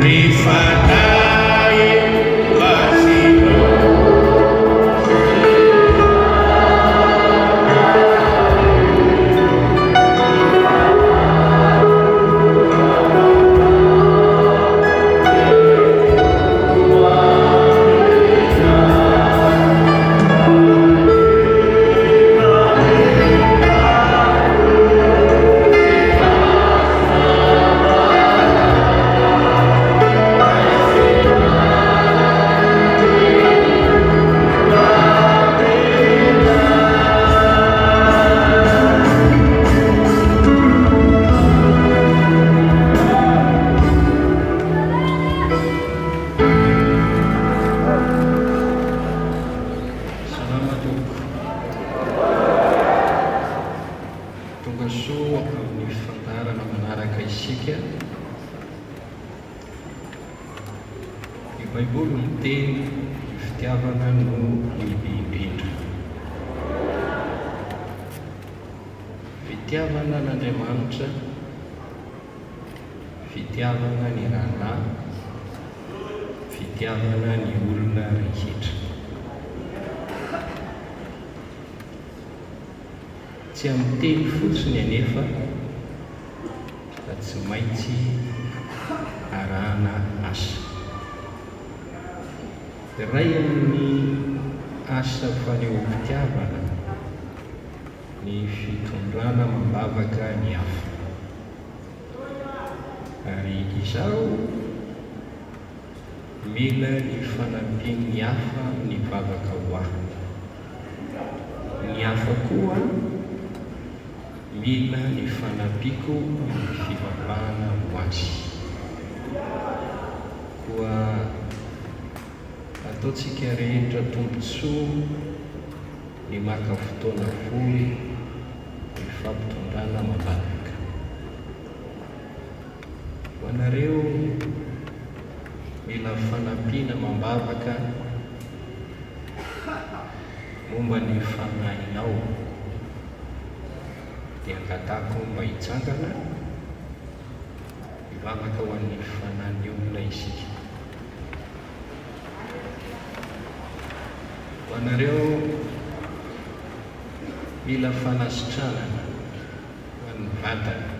Ry Fanahy Masina Salama tompoko. Tonga soa amin'ny fandaharana manaraka isika. Ny Baiboly miteny ny fitiavana no lehibe indrindra. Fitiavana an'Andriamanitra, fitiavana ny rahalahy, fitiavana ny olona rehetra. Tsy amin'ny teny fotsiny anefa fa tsy maintsy arahana asa. Iray amin'ny asa fanehoam-pitiavana ny fitondrana amam-bavaka ny hafa. Ary izaho mila ny fanampian'ny hafa amin'ny vavaka ho ahy. Ny hafa koa mila ny fanampiako amin'ny fivavahana ho azy. Koa ataontsika rehetra tombontsoa ny maka fotoana fohy hifampitondrana amam-bavaka. Ho anareo mila fanampiana amam-bavaka, Momba ny fanahinao, dia angatahako mba hitsangana hivavaka ho an'ny fanahin'ny olona isika. Ho anareo mila fanasitranana ho an'ny vatana.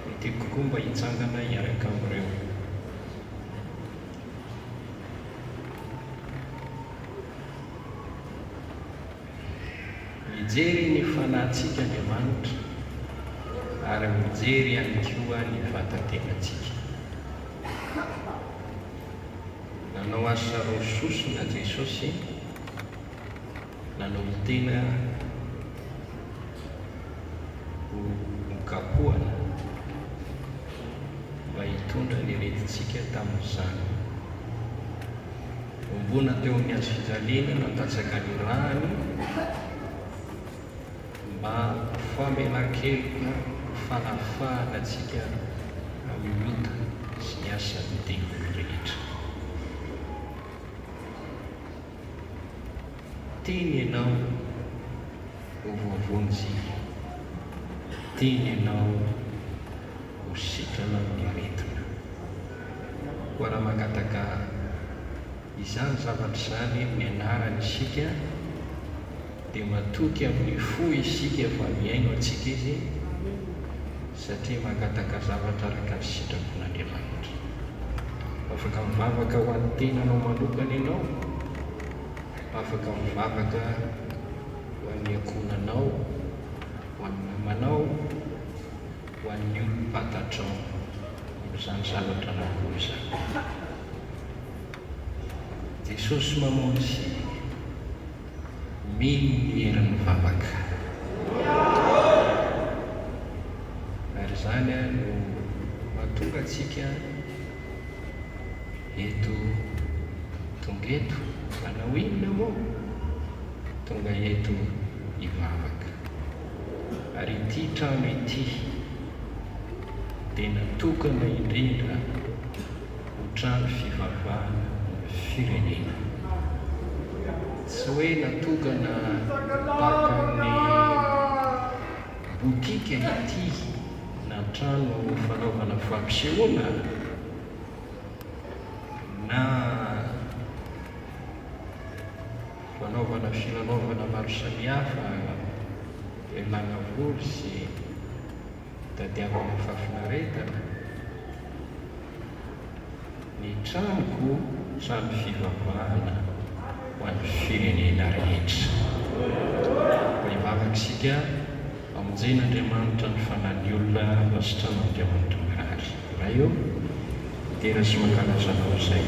Ny tiako kokoa mba hitsangana hiaraka amin'ireo. Mijery ny fanahintsika Andriamanitra ary mijery ihany koa ny vatan-tenantsika. Nanao asa roa sosona Jesosy, nanolo-tena ho nokapohana mba hitondra ny aretintsika tamin'izany. Homboana teo amin'ny hazo fijaliana nandatsaka ny rany mba ho famelan-keloka ho fanafahana antsika amin'ny ota sy ny asan'ny devoly rehetra. Tiany ianao ho voavonjy, tiany ianao ho sitrana amin'ny aretina. Koa raha mangataka izany zavatra izany amin'ny anarany isika, dia matoky amin'ny fo isika fa mihaino antsika Izy, satria mangataka zavatra araka ny sitrapon'Andriamanitra. Afaka mivavaka ho an'ny tenanao manokana ianao, afaka mivavaka ho an'ny ankohonanao, ho an'ny namanao, ho an'ny olom-pantatrao amin'izany zavatra anankiroa izany. Jesosy mamonjy mino ny herin'ny vavaka. Ary izany no mahatonga antsika eto tonga eto hanao inona moa? Tonga eto hivavaka. Ary ity trano ity dia natokana indrindra ho trano fivavahana firenena. Tsy hoe natokana tahaka ny boutique ity. Na trano fanaovana fampisehoana na fanaovana filalaovana maro samihafa ialana voly sy itadiavana fahafinaretana. Ny tranoko trano fivavahana ho an'ny firenena rehetra. Mba hivavaka isika hamonjen'Andriamanitra ny fanahin'ny olona hositran'Andriamanitra marary. Ray ô, midera sy mankalaza Anao izay.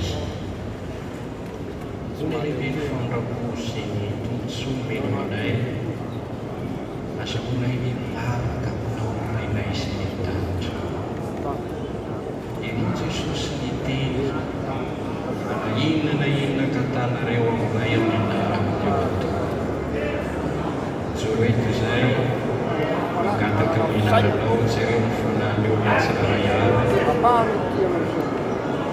Ambony lehibe ny famindram-po sy ny tombontsoa omenao anay. Azahoanay ny mivavaka aminao Rainay izay any an-danitra. Ianao Jesosy niteny fa na inona na inona angatanareo aminay amin'ny anarako dia ho ataoko. Mijoro eto izahay mangataka amin'ny anaranao jereo ny fanahin'ny olona tsirairay avy.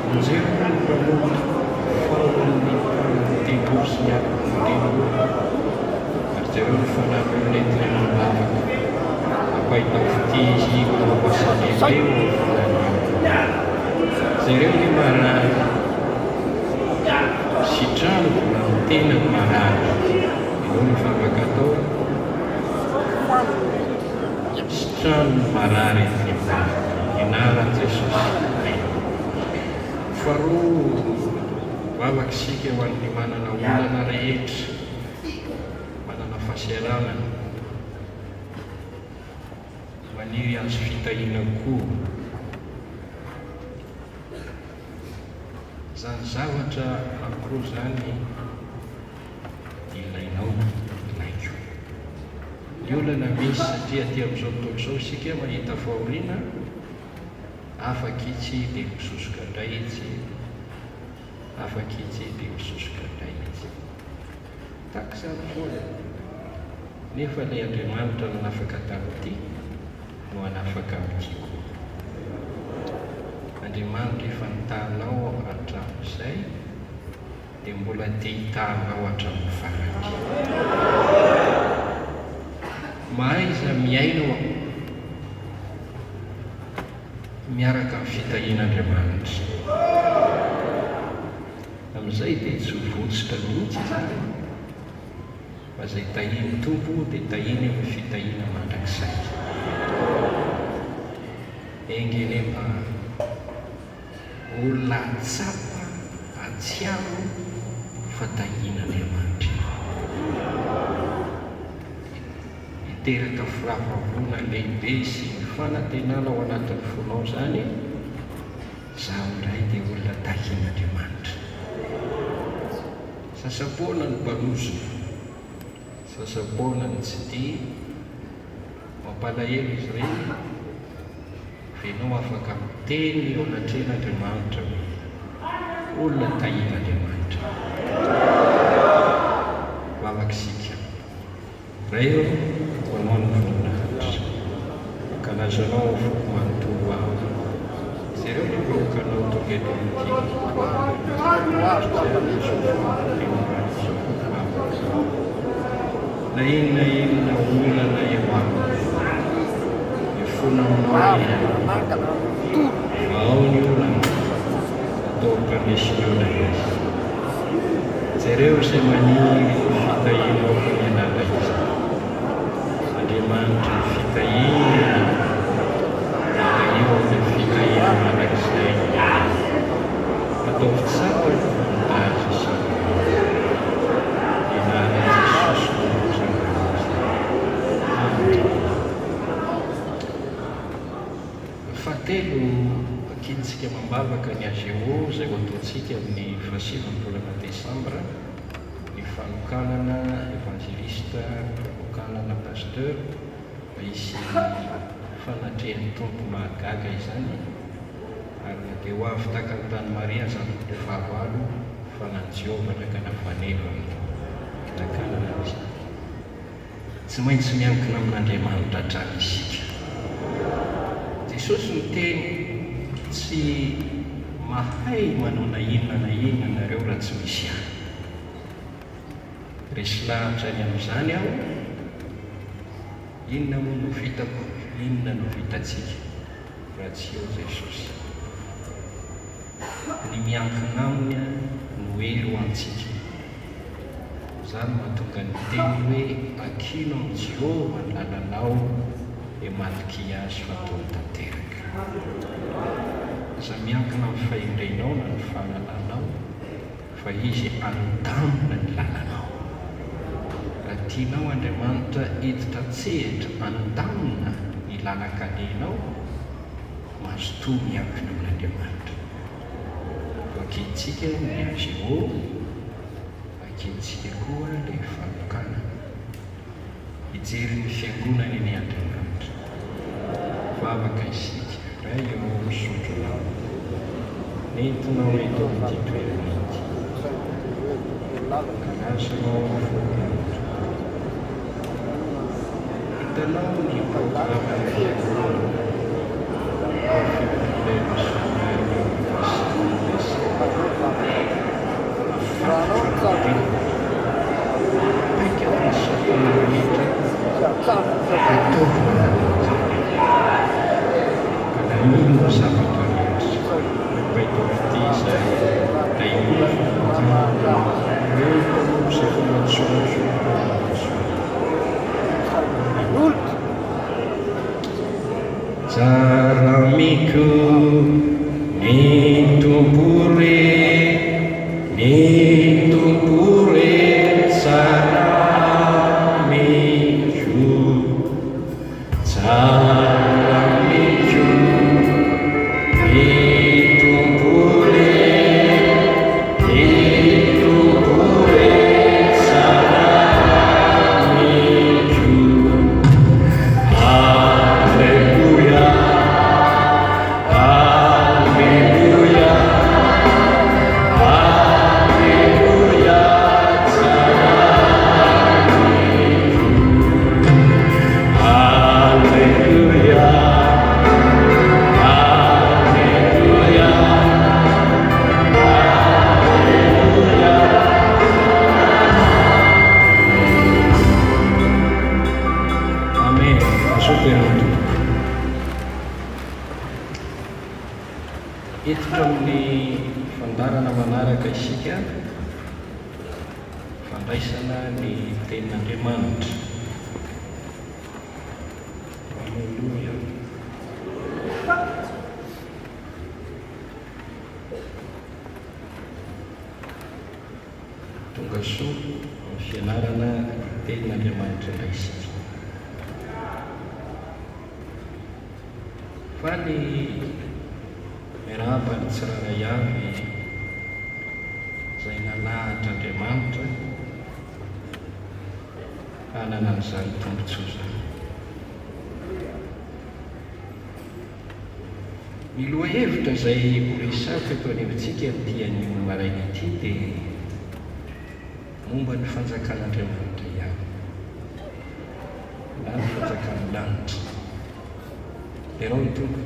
Vonjeo ny mpanota faon'ny tanan'ny devoly sy ny akon'ny ary jereo ny fanahin'ny olona entina amam-bavaka. Ampahitao fitia izy manao asa lehibe eo amin'ny fanahin'ny olona. Jereo ny marary. Sitrano amin'ny tena ny marary. Ianao no vavaka atao. Sitrano ny marary ety ambavaka. Amin'ny anaran'i Jesosy. Amen. Faharoa, vavaka isika ho an'ny manana olana rehetra, manana fahasahiranana. Maniry hahazo fitahiana koa. Izany zavatra anankiroa izany ilainao, ilaiko. Ny olana misy satria aty amin'izao tontolo izao isika mahita fahoriana, afaka itsy dia misosoka indray itsy, afaka itsy dia misosoka indray itsy. Tahaka izany foana. Nefa ilay Andriamanitra nanafaka tamin'ity no hanafaka amin'ity koa. Andriamanitra efa nitaha anao hatramin'izay dia mbola te hitaha anao hatramin'ny farany. Mahaiza miaina ao miaraka amin'ny fitahian'Andriamanitra. Amin'izay dia tsy ho votsotra mihitsy izany fa izay tahian'ny Tompo dia tahiany amin'ny fitahiana mandrakizay. Enga anie mba olona hahatsapa, hahatsiaro fa tahian'Andriamanitra ianao. Hiteraka firavoravoana lehibe sy fanantenana ao anatin'ny fonao izany. Izaho indray dia olona tahian'Andriamanitra. Sasa-poana ny mpanozona, sasa-poana ny tsy tia, mampalahelo izy ireny, fa ianao afaka miteny eo anatrehan'Andriamanitra hoe, olona tahian'Andriamanitra aho. Vavaka isika. Ray ô, ho Anao ny voninahitra. Mankalaza Anao amin'ny foko manontolo aho. Jereo ny vahoakanao tonga eto amin'ity toerana ity. Izao fampitenenana izao vavaka izao. Na inona na inona olana eo aminy, mifona aminao anie aho. Vahao ny olana, ataovy mpandresy ny olana izy. Jereo izay maniry ny fitahianao hanala izany. Andriamanitry ny fitahiana, dia tahio amin'ny fitahiana mandrakizay ny anarany. Ataovy tsapany fa mitady sy manao. Ny anaran'i Jesosy Tompo izany vavaka izany. Amen. Fahatelo, vakintsika amam-bavaka ny AGO izay ho ataontsika amin'ny fahasivy volana desambra, ny fanokanana evangeliste, ny fanokanana pasteur, mba hisy fanatrehan'ny Tompo mahagaga izany, ary na dia ho avy tahaka ny tany Maria aza ny fahavalo, fa na ny Jehovah nakana faneva no nakanana an'izany. Tsy maintsy miankina amin'Andriamanitra hatrany isika. Jesosy niteny, Tsy mahay manao na inona na inona nareo raha tsy misy ahy. Resy lahatra ny amin'izany aho. Inona moa no vitako? Inona no vitantsika? raha tsy eo Jesosy. Ny miankina Aminy no hery ho antsika. Izany no mahatonga ny teny hoe ankino amin'i Jehovah ny lalanao dia matokia Azy fa ataony tanteraka. Aza miankina amin'ny fahendrenao na ny fahalalanao fa Izy handamina ny lalanao. Raha tianao Andriamanitra hiditra an-tsehatra handamina ny lalan-kalehanao, mazotoa miankina amin'Andriamanitra. Vakintsika ny AGO, vakintsika koa ilay fanokanana. Hijery ny fiangonany anie Andriamanitra. Vavaka isika, Ray ô, misaotra Anao. Nentinao eto amin'ity toerana ity. Andrasanao ny fo mpianatra. Hitanao ny programan'ny fiangonana ao Fivoriana Nasionaly Oniversite Afatotra ny tenany. Paika ny satana rehetra ataovy manaraka. Alamino ny zavatra rehetra. Paika fitia izay tahiana famokarana ireo mpanompo izay efa nantsoantso Tsara amiko ny Tompo re, ny Tompo re tsara amiko, tsara amiko ny Tompo re, ny Tompo re tsara amiko. Aleloia, Aleloia, Aleloia, tsara amiko. Aleloia, Aleloia, Aleloia. Amen. Misaotra ianao tompoko. Hiditra amin'ny fandaharana manaraka isika, fandraisana ny tenin'Andriamanitra. Alléluia. Tonga soa amin'ny fianarana ny Tenin'Andriamanitra indray isika. Faly miarahaba ny tsirairay avy izay nalahatr'Andriamanitra hanana an'izany tombontsoa izany. Ny lohahevitra izay horesahiko eto anivontsika amin'ity anio maraina ity dia momba ny fanjakan'Andriamanitra ihany, na ny fanjakan'ny lanitra. Derao ny Tompo.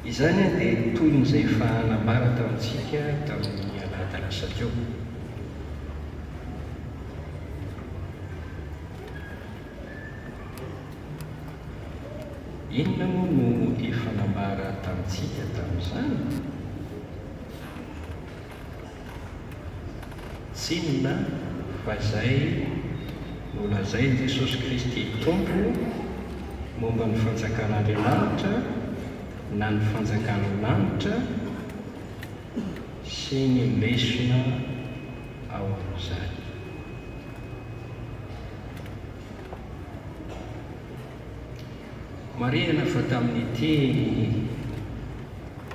Izany dia tohin'izay efa nambara tamintsika tamin'ny alahady lasa teo. Inona moa no efa nambara tamintsika tamin'izany? Tsy inona fa izay nolazain'i Jesosy Kristy Tompo momba ny Fanjakan'Andriamanitra na ny Fanjakan'ny lanitra sy ny lesona ao amin'izany. Marihina fa tamin'ity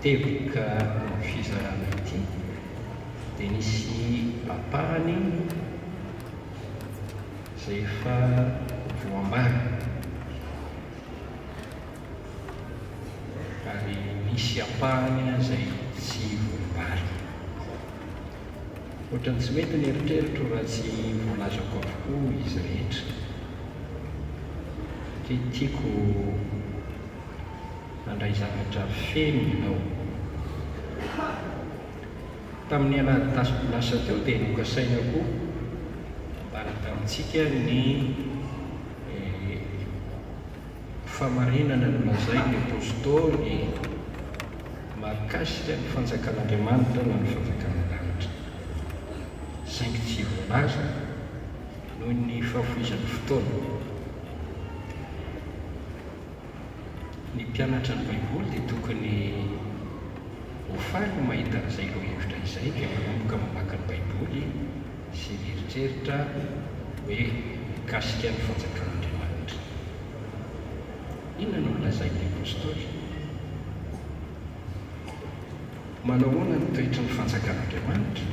teboka fizarana ity dia nisy ampahany izay efa voambara ary nisy ampahany izay tsy voambara. Ohatran'ny tsy mety ny eritreritro raha tsy voalazako avokoa izy rehetra. Satria tiako handray zavatra feno ianao. Tamin'ny alahady lasa teo dia nokasaina koa ambara tamintsika ny. fahamarinana nolazain'ny Apostoly mahakasika ny fanjakan'Andriamanitra na ny fanjakan'ny lanitra, saingy tsy voalaza noho ny fahafohizan'ny fotoana. Ny mpianatra ny Baiboly dia tokony ho faly mahita an'izay lohahevitra izay dia manomboka mamaky ny Baiboly sy mieritreritra hoe mikasika ny Fanjakan'Andriamanitra. Inona no nolazain'ny Apostoly? Manao ahoana ny toetry ny Fanjakan'Andriamanitra?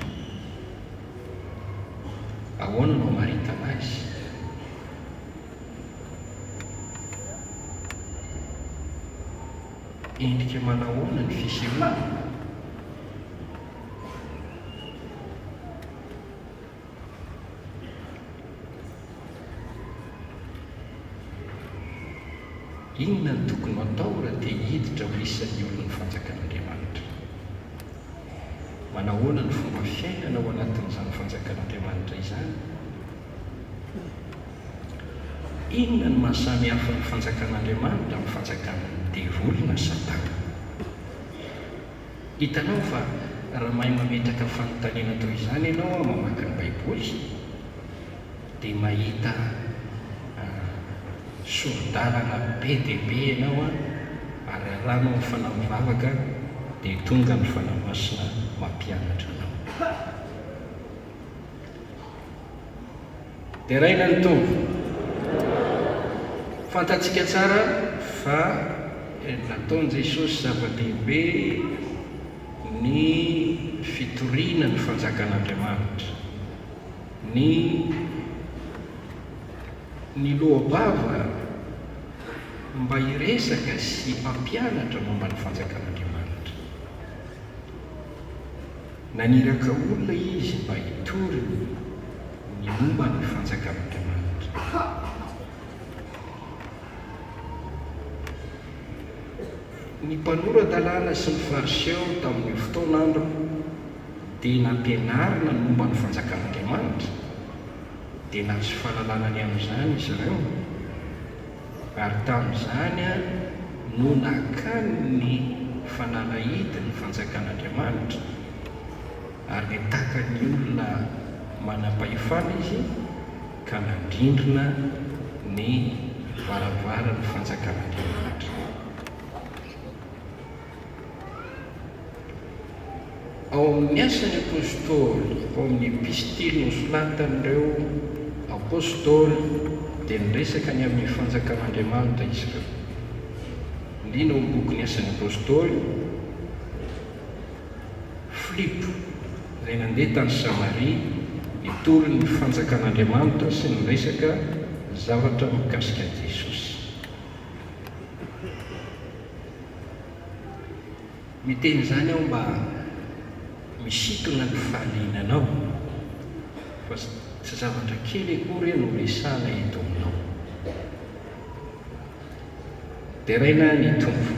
Ahoana no amaritana azy? Endrika manahoana ny fisehoany? Inona no tokony ho atao raha te hiditra ho isan'ny olon'ny Fanjakan'Andriamanitra? Manahoana ny fomba fiainana ao anatin'izany Fanjakan'Andriamanitra izany? Inona no maha samy hafa ny Fanjakan'Andriamanitra amin'ny fanjakan'ny devoly na Satana? Hitanao fa raha mahay mametraka fanontaniana toy izany ianao mamaky ny Baiboly, dia mahita sori-dalana be dia be ianao ary arahanao ny Fanahy mivavaka dia tonga ny Fanahy Masina mampianatra anao. Deraina ny Tompo. Fantatsika tsara fa nataon'i Jesosy zava-dehibe ny fitoriana ny fanjakan'Andriamanitra. Ny niloa-bava mba hiresaka sy hampianatra momba ny fanjakan'Andriamanitra. Naniraka olona izy mba hitory ny momba ny Fanjakan'Andriamanitra. Ny mpanora-dalàna sy ny Fariseo tamin'io fotoan'andro dia nampianarina ny momba ny Fanjakan'Andriamanitra, dia nahazo fahalalana ny amin'izany izy ireo. Ary tamin'izany no nakany ny fanalahidin'ny fanjakan'Andriamanitra, ary dia takan'ny olona manam-pahefana izy ka nandrindrina ny varavaran'ny fanjakan'Andriamanitra. Ao amin'ny Asan'ny Apostoly, ao amin'ny epistily nosoratan'ireo Apostoly, dia niresaka ny amin'ny Fanjakan'Andriamanitra izy ireo. Liana ao amin'ny bokin'ny Asan'ny Apostoly, Filipo, izay nandeha tany Samaria, nitory ny Fanjakan'Andriamanitra sy niresaka zavatra mikasika an'i Jesosy. Miteny izany aho mba misintona ny fahaliananao fa tsy zavatra kely akory no resahana eto aminao. Deraina ny Tompo.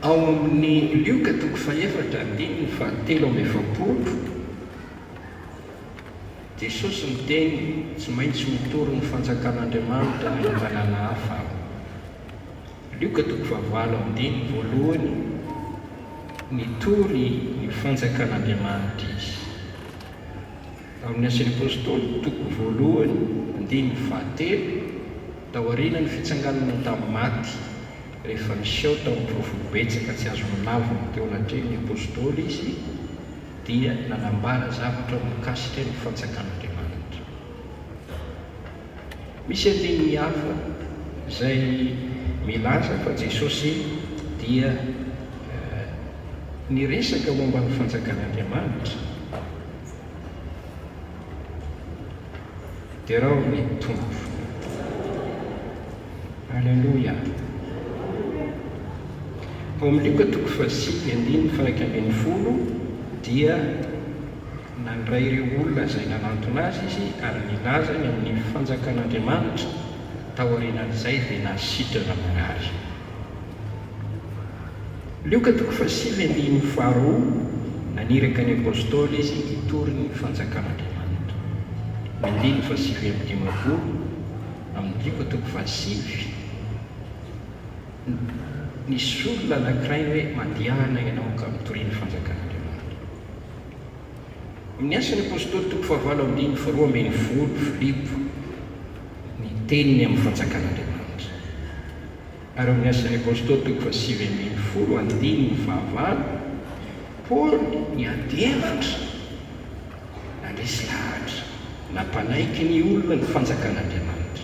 Ao amin'ny Lioka toko fahefatra andininy fahatelo amby efapolo, Jesosy miteny, Tsy maintsy mitory ny fanjakan'Andriamanitra any an-tanàna hafa aho. Lioka toko fahavalo andininy voalohany, Nitory ny fanjakan'Andriamanitra izy. Ao amin'ny Asan'ny Apostoly toko voalohany andininy fahatelo, Taorian'ny fitsanganana tamin'ny maty, rehefa niseho tamin'ny porofo betsaka tsy azo nolavina teo anatrehan'ny Apostoly izy, dia nanambara zavatra mikasika ny Fanjakan'Andriamanitra. Misy andininy hafa izay milaza fa Jesosy dia niresaka momba ny Fanjakan'Andriamanitra. Derao ny Tompo. Aleloia. Ao amin'ny Lioka toko fahasivy andininy faha-iraika ambin'ny folo dia nandray ireo olona izay nanantona azy izy ary nilaza ny amin'ny fanjakan'Andriamanitra, taorianan'izay dia nahasitrana marary. Lioka toko fahasivy andininy faharoa, Naniraka ny Apostoly izy hitory ny fanjakan'Andriamanitra. Ny andininy fahasivy amby dimampolo. Amin'ny Lioka toko fahasivy, nisy olona anankiray hoe mandehana ianao ka mitoria ny fanjakan'Andriamanitra. Amin'ny Asan'ny Apostoly toko fahavalo andininy faharoa ambinifolo, Filipo niteny ny amin'ny fanjakan'Andriamanitra. Ary ao amin'ny Asan'ny Apostoly toko fahasivy ambinifolo andininy fahavalo, Paoly niady hevitra, nandresy lahatra, nampanaiky ny olona ny fanjakan'Andriamanitra.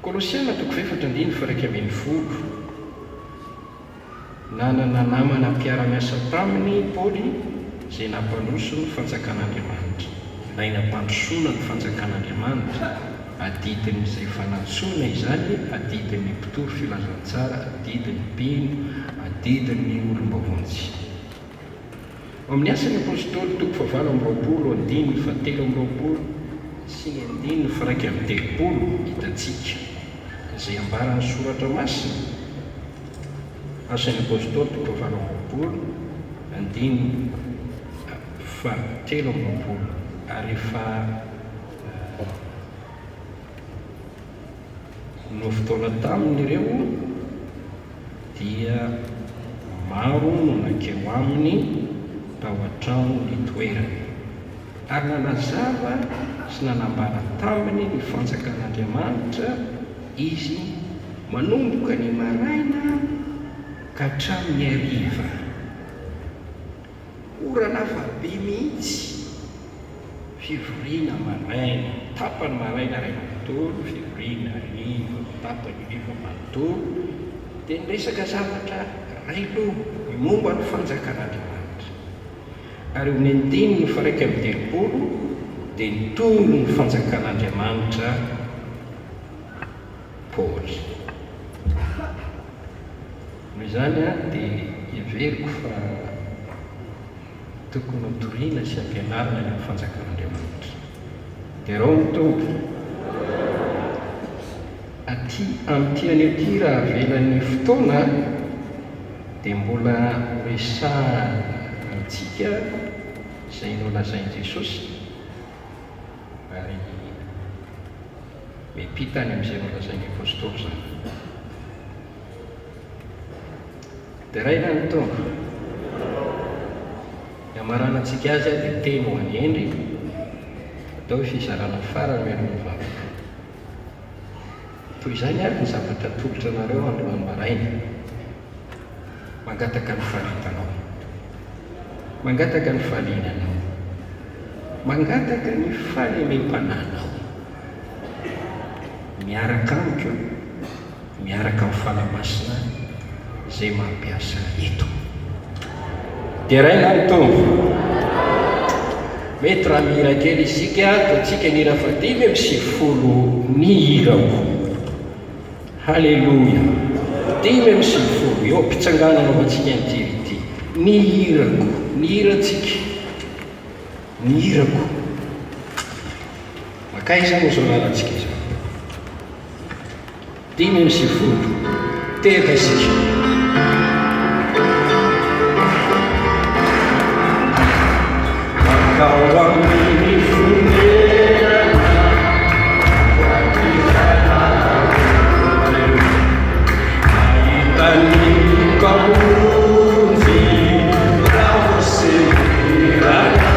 Kolosiana toko fahefatra andininy faha-iraika ambinifolo, Nanana namana mpiara-miasa taminy i Paoly izay nampandroso ny Fanjakan'Andriamanitra. Ilay nampandrosoana ny Fanjakan'Andriamanitra, adidin'izay efa nantsoina izany, adidin'ny mpitory filazantsara, adidin'ny mpino, adidin'ny olom-boavonjy. Ao amin'ny Asan'ny Apostoly toko fahavalo amby roapolo, andininy fahatelo amby roapolo sy ny andininy faharaika amby telopolo, hitantsika izay ambaran'ny Soratra Masina, Asan'ny Apostoly toko fahavalo amby roapolo, andininy fahatelo amby roapolo, ary efa Nofotoana taminy ireo, dia maro no nankeo aminy tao an-trano nitoerany, ary nanazava sy nanambara taminy ny fanjakan'Andriamanitra izy manomboka ny maraina ka hatramin'ny hariva. Ora lava be mihitsy. Fivoriana maraina, tapany maraina iray manontolo, fivoriana hariva, tapany hariva manontolo, dia niresaka zavatra iray loha, ny momba ny Fanjakan'Andriamanitra. Ary eo amin'ny andininy faha-iraika amby telopolo dia nitory ny Fanjakan'Andriamanitra Paoly. Noho izany dia heveriko fa tokony ho toriana sy ampianarina ny amin'ny fanjakan'Andriamanitra. Derao ny Tompo! Aty amin'ity anio ity raha avelan'ny fotoana dia mbola horesahantsika izay nolazain'i Jesosy ary miampita any amin'izay nolazain'ny Apostoly izany. Deraina ny Tompo. Ny hamaranantsika azy dia teny ho an'i Hendry, atao hoe fizarana farany mialoha ny vavaka. Toy izany ary ny zavatra atolotra anareo androany maraina. Mangataka ny faharetanao. Mangataka ny fahaliananao. Mangataka ny fahalemem-panahinao. Miaraka amiko. miaraka amin'ny Fanahy Masina izay mampiasa eto. Deraina ny Tompo. Mety raha mihira kely isika, ataontsika ny hira fahadimy amby sivifolo ny hirako. Haleloia. 95, eo am-pitsanganana anaovantsika an'ity hira ity. Ny hirako, ny hirantsika, ny hirako. Mankaiza moa izao lalantsika izao? 95. Tehaka isika. Mankao amin'ny fonenana Mahita ny Mpamonjy Raha voaserana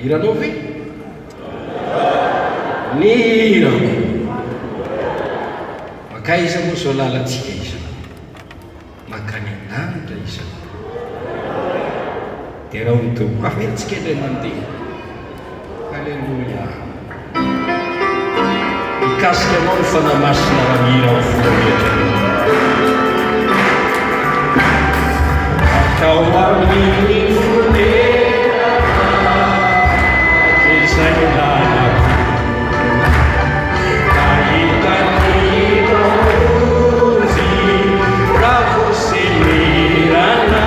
Hiranao ve? Ny hirako. Mankaiza moa izao lalantsika izao? Mankany an-danitra izao. Derao ny Tompo. Averintsika indray mandeha. Aleloia. Mikasika anao ny Fanahy Masina raha mihira amin'ny fo rehetra. Makao amin'ny fonenana izay lalako. Nahita ny Mpamonjy bravo sy mirana.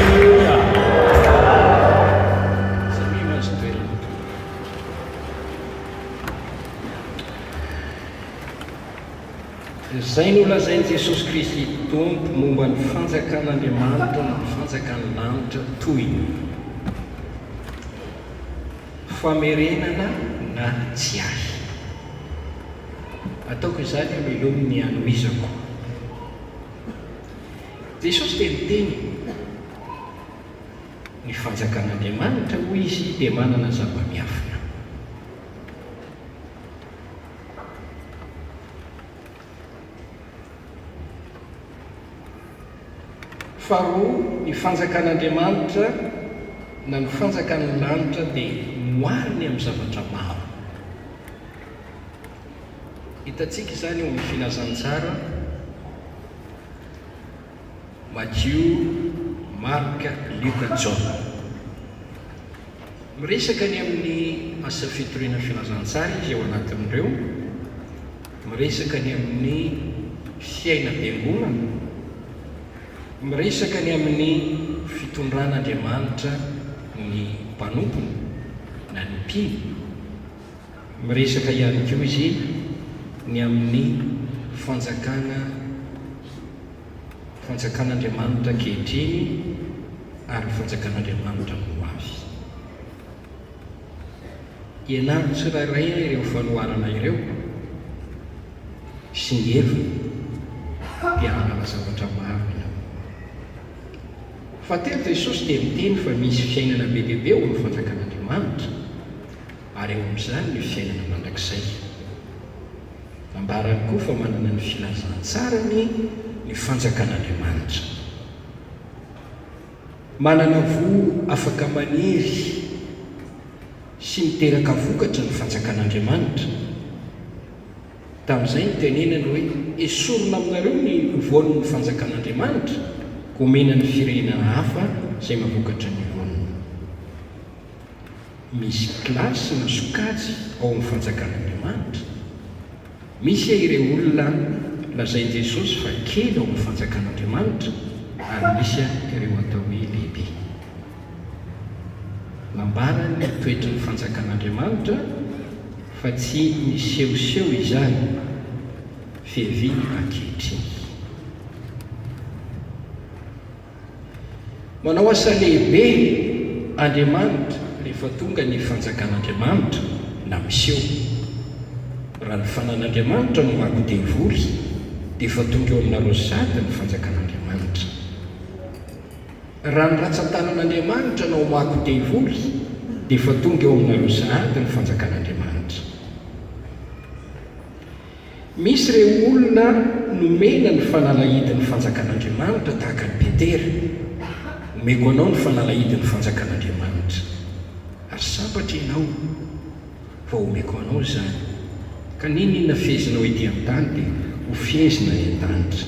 Aleloia! Samia mahazo toerana tompoko. Izay nolazain'i Jesosy Kristy Tompo momba ny fanjakan'Andriamanitra na ny fanjakan'ny lanitra toy ny famerenana na tsiahy. Ataoko izany amelomy ny hanohizako. Jesosy dia niteny, Ny fanjakan'Andriamanitra, hoy Izy, dia manana zava-miafina. Faharoa, ny fanjakan'Andriamanitra na ny fanjakan'ny lanitra dia nohariny amin'ny zavatra maro. Hitantsika izany eo amin'ny filazantsara Matio, Marka, Lioka, Jaona. Miresaka ny amin'ny asa fitoriana filazantsara izy ao anatin'ireo, miresaka ny amin'ny fiainam-piangonana, miresaka ny amin'ny fitondran'Andriamanitra ny mpanompony na ny mpino. Miresaka ihany koa izy ny amin'ny fanjakana fanjakan'Andriamanitra ankehitriny ary ny fanjakan'Andriamanitra amin'ny ho avy. Ianaro tsirairay ireo fanoharana ireo sy ny heviny dia hahalala zavatra maro ianao. Fahatelo, Jesosy dia miteny fa misy fiainana be dia be ao amin'ny fanjakan'Andriamanitra. ary ao amin'izany ny fiainana mandrakizay. Nambarany koa fa manana ny filazantsarany ny fanjakan'Andriamanitra. Manana voa afaka maniry sy miteraka vokatra ny fanjakan'Andriamanitra. Tamin'izay nitenenany hoe, Esorina aminareo ny voan'ny fanjakan'Andriamanitra, ka omena ny firenena hafa izay mahavokatra ny voany. Misy kilasy na sokajy ao amin'ny fanjakan'Andriamanitra. Misy ireo olona lazain'i Jesosy fa kely ao amin'ny fanjakan'Andriamanitra ary misy ireo atao hoe lehibe. Nambarany ny toetry ny fanjakan'Andriamanitra fa tsy misehoseho izany, fiaviany ankehitriny. Manao asa lehibe Andriamanitra rehefa tonga ny fanjakan'Andriamanitra na miseho. Raha ny fanan'Andriamanitra no mako devoly dia efa tonga eo aminareo sady ny fanjakan'Andriamanitra. Raha ny ratsan-tanan'Andriamanitra no mako devoly dia efa tonga eo aminareo sahady ny fanjakan'Andriamanitra. Misy ireo olona nomena ny fanalahidin'ny fanjakan'Andriamanitra tahaka an'i Petera, Omeko anao ny fanalahidin'ny fanjakan'Andriamanitra. Ary sambatra ianao fa omeko anao izany, ka n'inon'inona fehezinao ety an-tany dia hofehezina any an-danitra.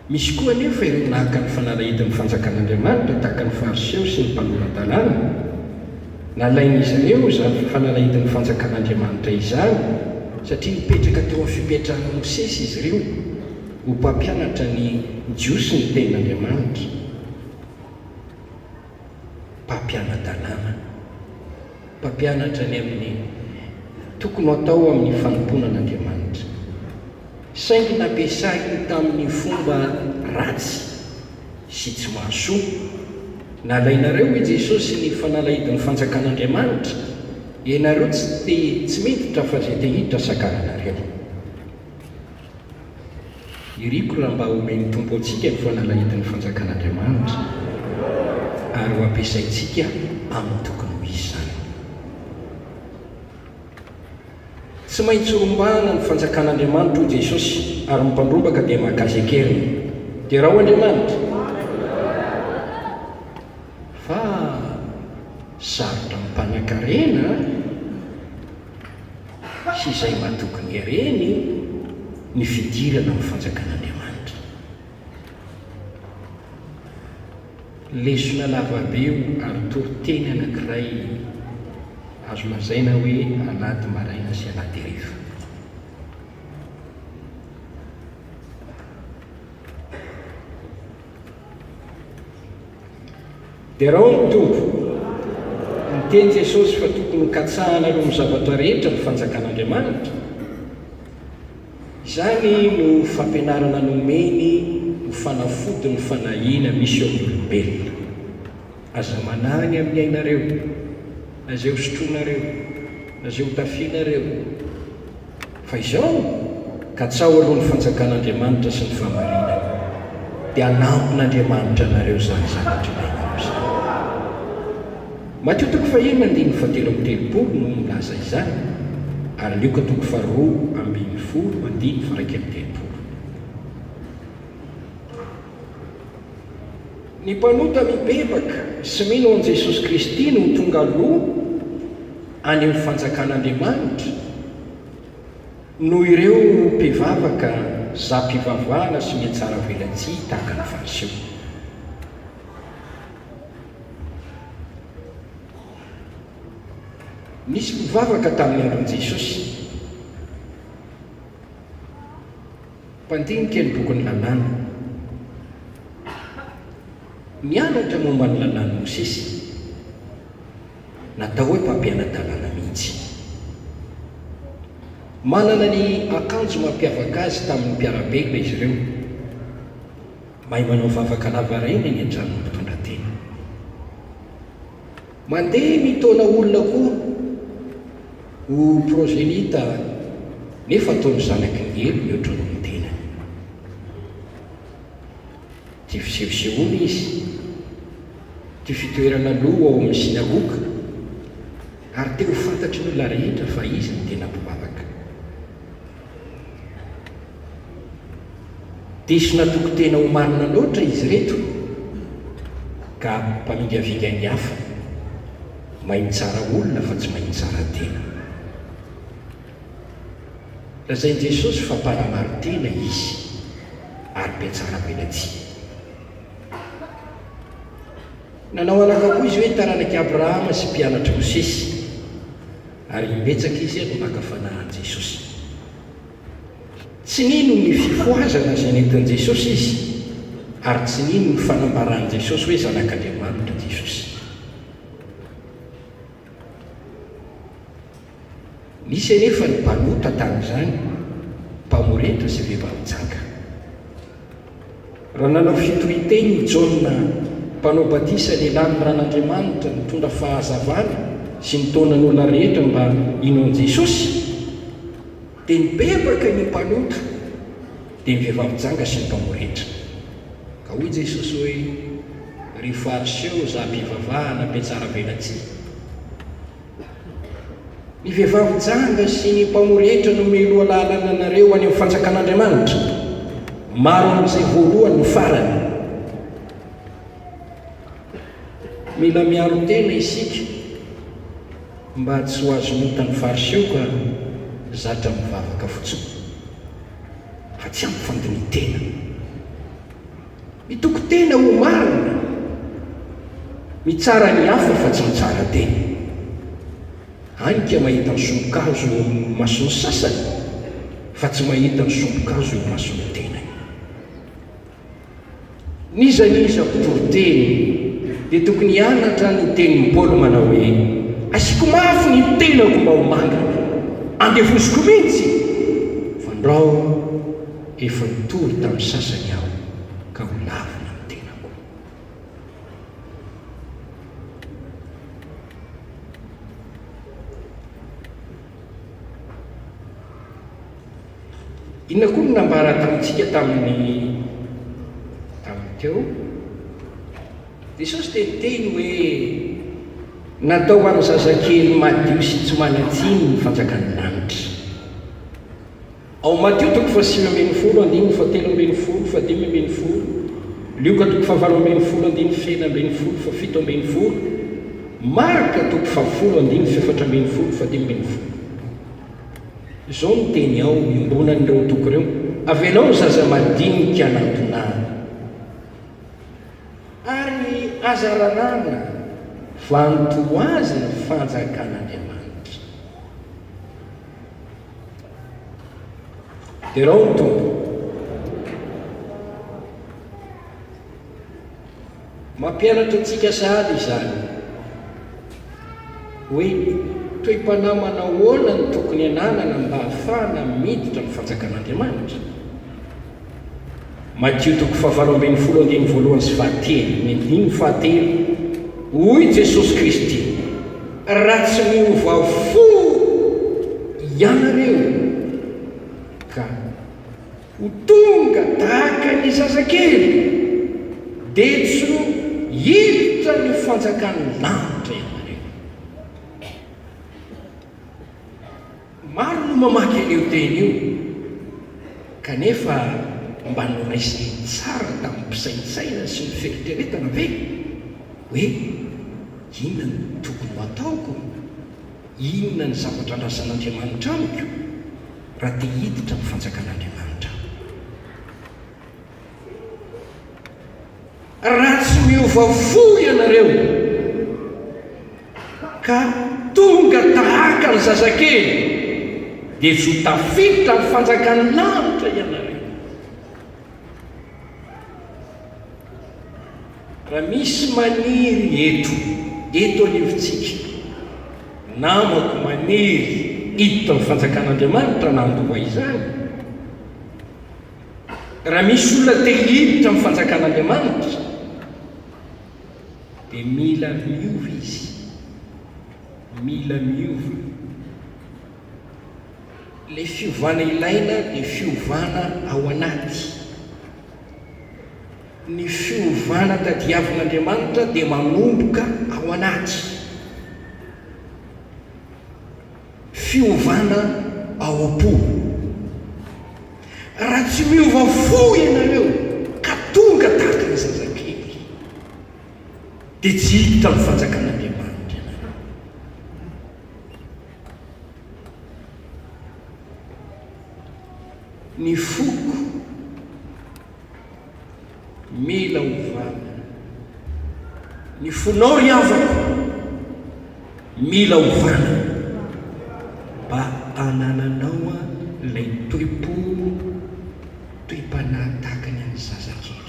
Misy koa anefa ireo naka ny fanalahidin'ny Fanjakan'Andriamanitra tahaka ny Fariseo sy ny mpanora-dalàna. Nalain'izy ireo izany fanalahidin'ny Fanjakan'Andriamanitra izany satria nipetraka teo amin'ny fipetrahan'i Mosesy izy ireo ho mpampianatra ny Jiosy ny Tenin'Andriamanitra. Mpampiana-dalàna. Mpampianatra ny amin'ny tokony ho atao amin'ny fanompoana an'Andriamanitra. Saingy nampiasainy tamin'ny fomba ratsy sy tsy mahasoa. Nalainareo i Jesosy ny fanalahidin'ny fanjakan'Andriamanitra, ianareo tsy te tsy miditra fa izay te hiditra sakananareo. Iriko raha mba omen'ny Tompo antsika ny fanalahidin'ny fanjakan'Andriamanitra ary ho ampiasaintsika amin'ny tokony ho izy izany. Tsy maintsy rombahana ny fanjakan'Andriamanitra hoy Jesosy ary ny mpandrombaka dia maka azy an-keriny. Derao Andriamanitra! Fa sarotra amin'ny mpanankarena sy izay matoky ny hareny ny fidirana amin'ny fanjakan'Andriamanitra. Lesona lavabe io ary toriteny anankiray azo lazaina hoe alahady maraina sy alahady hariva. Derao ny Tompo! Niteny Jesosy fa tokony ho katsahanareo amin'ny zavatra rehetra ny fanjakan'Andriamanitra. Izany no fampianarana nomeny ho fanafodin'ny fanahiana misy eo amin'ny olombelona. Aza manahy ny amin'ny ainareo, na izay hosotroinareo, na izay hotafianareo. Fa izao, katsaho aloha ny fanjakan'Andriamanitra sy ny fahamarinany, dia hanampin'Andriamanitra anareo izany zavatra ilainareo izany. Matio toko fahenina andininy fahatelo amby telopolo no milaza izany, ary Lioka toko faharoa ambinifolo andininy faha-31. Ny mpanota mibebaka sy mino an'i Jesosy Kristy no ho tonga aloha any amin'ny fanjakan'Andriamanitra noho ireo mpivavaka za-pivavahana sy mihatsaravelatsihy tahaka ny Fariseo. Nisy mpivavaka tamin'ny andron'i Jesosy. Mpandinika ny bokin'ny Lalàna. Nianatra momba ny Lalàn'i Mosesy. Natao hoe mpampiana-dalàna mihitsy. Manana ny akanjo mampiavaka azy tamin'ny mpiara-belona izy ireo. Mahay manao vavaka lavareny any an-tranon'ny mpitondra tena. Mandeha mitaona olona koa ho prozelita nefa ataony zanaky ny helo mihoatra noho ny tenany. Tia fisehosehoana izy, tia fitoerana aloha ao amin'ny synagoga ary te ho fantatry ny olona rehetra fa izy no tena mpivavaka. Diso natoky tena ho marina loatra izy ireto ka mpamingavinga ny hafa. Mahay mitsara olona fa tsy mahay mitsara tena. Lazain'i Jesosy fa mpanamari-tena izy ary mpihatsaravelatsihy. Nanao anaka koa izy hoe taranak'i Abrahama sy mpianatr'i Mosesy, ary imbetsaka izy no naka fanahy an'i Jesosy. Tsy nino ny fifohazana izay nentin'i Jesosy izy, ary tsy nino ny fanambaran'i Jesosy hoe Zanak'Andriamanitra Jesosy. Nisy anefa ny mpanota tamin'izany, mpamoretra sy vehivavy janga. Raha nanao fitoriteny i Jaona Mpanao batisa lehilahy ny ran'Andriamanitra nitondra fahazavana sy nitaona ny olona rehetra mba hino an'i Jesosy, dia nibebaka ny mpanota, dia ny vehivavy janga sy ny mpamoretra. Ka hoy Jesosy hoe, Ry Fariseo zà-pivavahana mpihatsaravelatsihy! Ny vehivavy janga sy ny mpamory hetra no miloha lalana anareo any amin'ny fanjakan'Andriamanitra. Maro amin'izay voalohany no farany. Mila miaro tena isika mba tsy ho azon'ny otan'ny Fariseo ka zatra mivavaka fotsiny fa tsy ampy fandinihin-tena. Mitoky tena ho marina, mitsara ny hafa fa tsy mitsara tena. Hany ka mahita ny sombin-kazo eo amin'ny mason'ny sasany fa tsy mahita ny sombin-kazo eo imason'ny tenany. N'iza n'iza mpitory teny dia tokony hianatra ny tenin'i Paoly manao hoe, Asiako mafy ny tenako mba ho mangana, andevoziko mihitsy, fandrao Efa nitory tamin'ny sasany aho ka ho lavina ny tenako. Inona koa no nambara tamintsika tamin'ny tamin'ny teo? Jesosy dia niteny hoe natao ho an'ny zazakely madio sy tsy manan-tsiny ny fanjakan'ny lanitra. Ao Matio toko fahasivy ambinifolo andininy fahatelo ambinifolo, fahadimy ambinifolo, Lioka toko fahavalo ambinifolo andininy fahenina ambinifolo, fahafito ambinifolo, Marka toko fahafolo andininy fahefatra ambinifolo, fahadimy ambinifolo. Izao no teny ao iombonan'ireo toko ireo, Avelao ny zaza madinika hanantona Ahy, ary aza raràna fa anto azy ny fanjakan'Andriamanitra. Derao ny Tompo. Mampianatra antsika sahady izany hoe toe-panahy manao ahoana no tokony hananana mba hahafahana miditra amin'ny fanjakan'Andriamanitra. Matio toko fahavalo ambinifolo andininy voalohany sy fahatelo, ny andininy fahatelo, hoy Jesosy Kristy, Raha tsy miova fo ianareo ka ho tonga tahaka ny zazakely, dia tsy ho hiditra ny fanjakan'ny lanitra ianareo. Maro no mamaky an'io teny io, kanefa mba noraisiny tsara tamin'ny mpisaintsaina sy ny fieritreretana ve hoe inona no tokony ho ataoko? Inona ny zavatra andrasan'Andriamanitra amiko raha te hiditra amin'ny fanjakan'Andriamanitra aho? Raha tsy miova fo ianareo ka. tonga tahaka ny zazakely, dia tsy ho tafiditra amin'ny fanjakan'ny lanitra ianareo. Raha misy maniry eto, eto anivontsika, namako maniry hiditra amin'ny fanjakan'Andriamanitra na handova izany, raha misy olona te hiditra amin'ny fanjakan'Andriamanitra, dia mila miova izy, mila miova. Ilay fiovana ilaina dia fiovana ao anaty. Ny fiovana tadiavin'Andriamanitra dia manomboka ao anaty. Fiovana ao am-po. Raha tsy miova fo ianareo ka tonga tahaka ny zazakely, dia tsy hiditra amin'ny fanjakan'Andriamanitra ianareo. Ny foko mila ovana. Ny fonao ry havako mila ovana mba hanananao ilay toe-po, toe-panahy tahaka ny an'ny zazakely.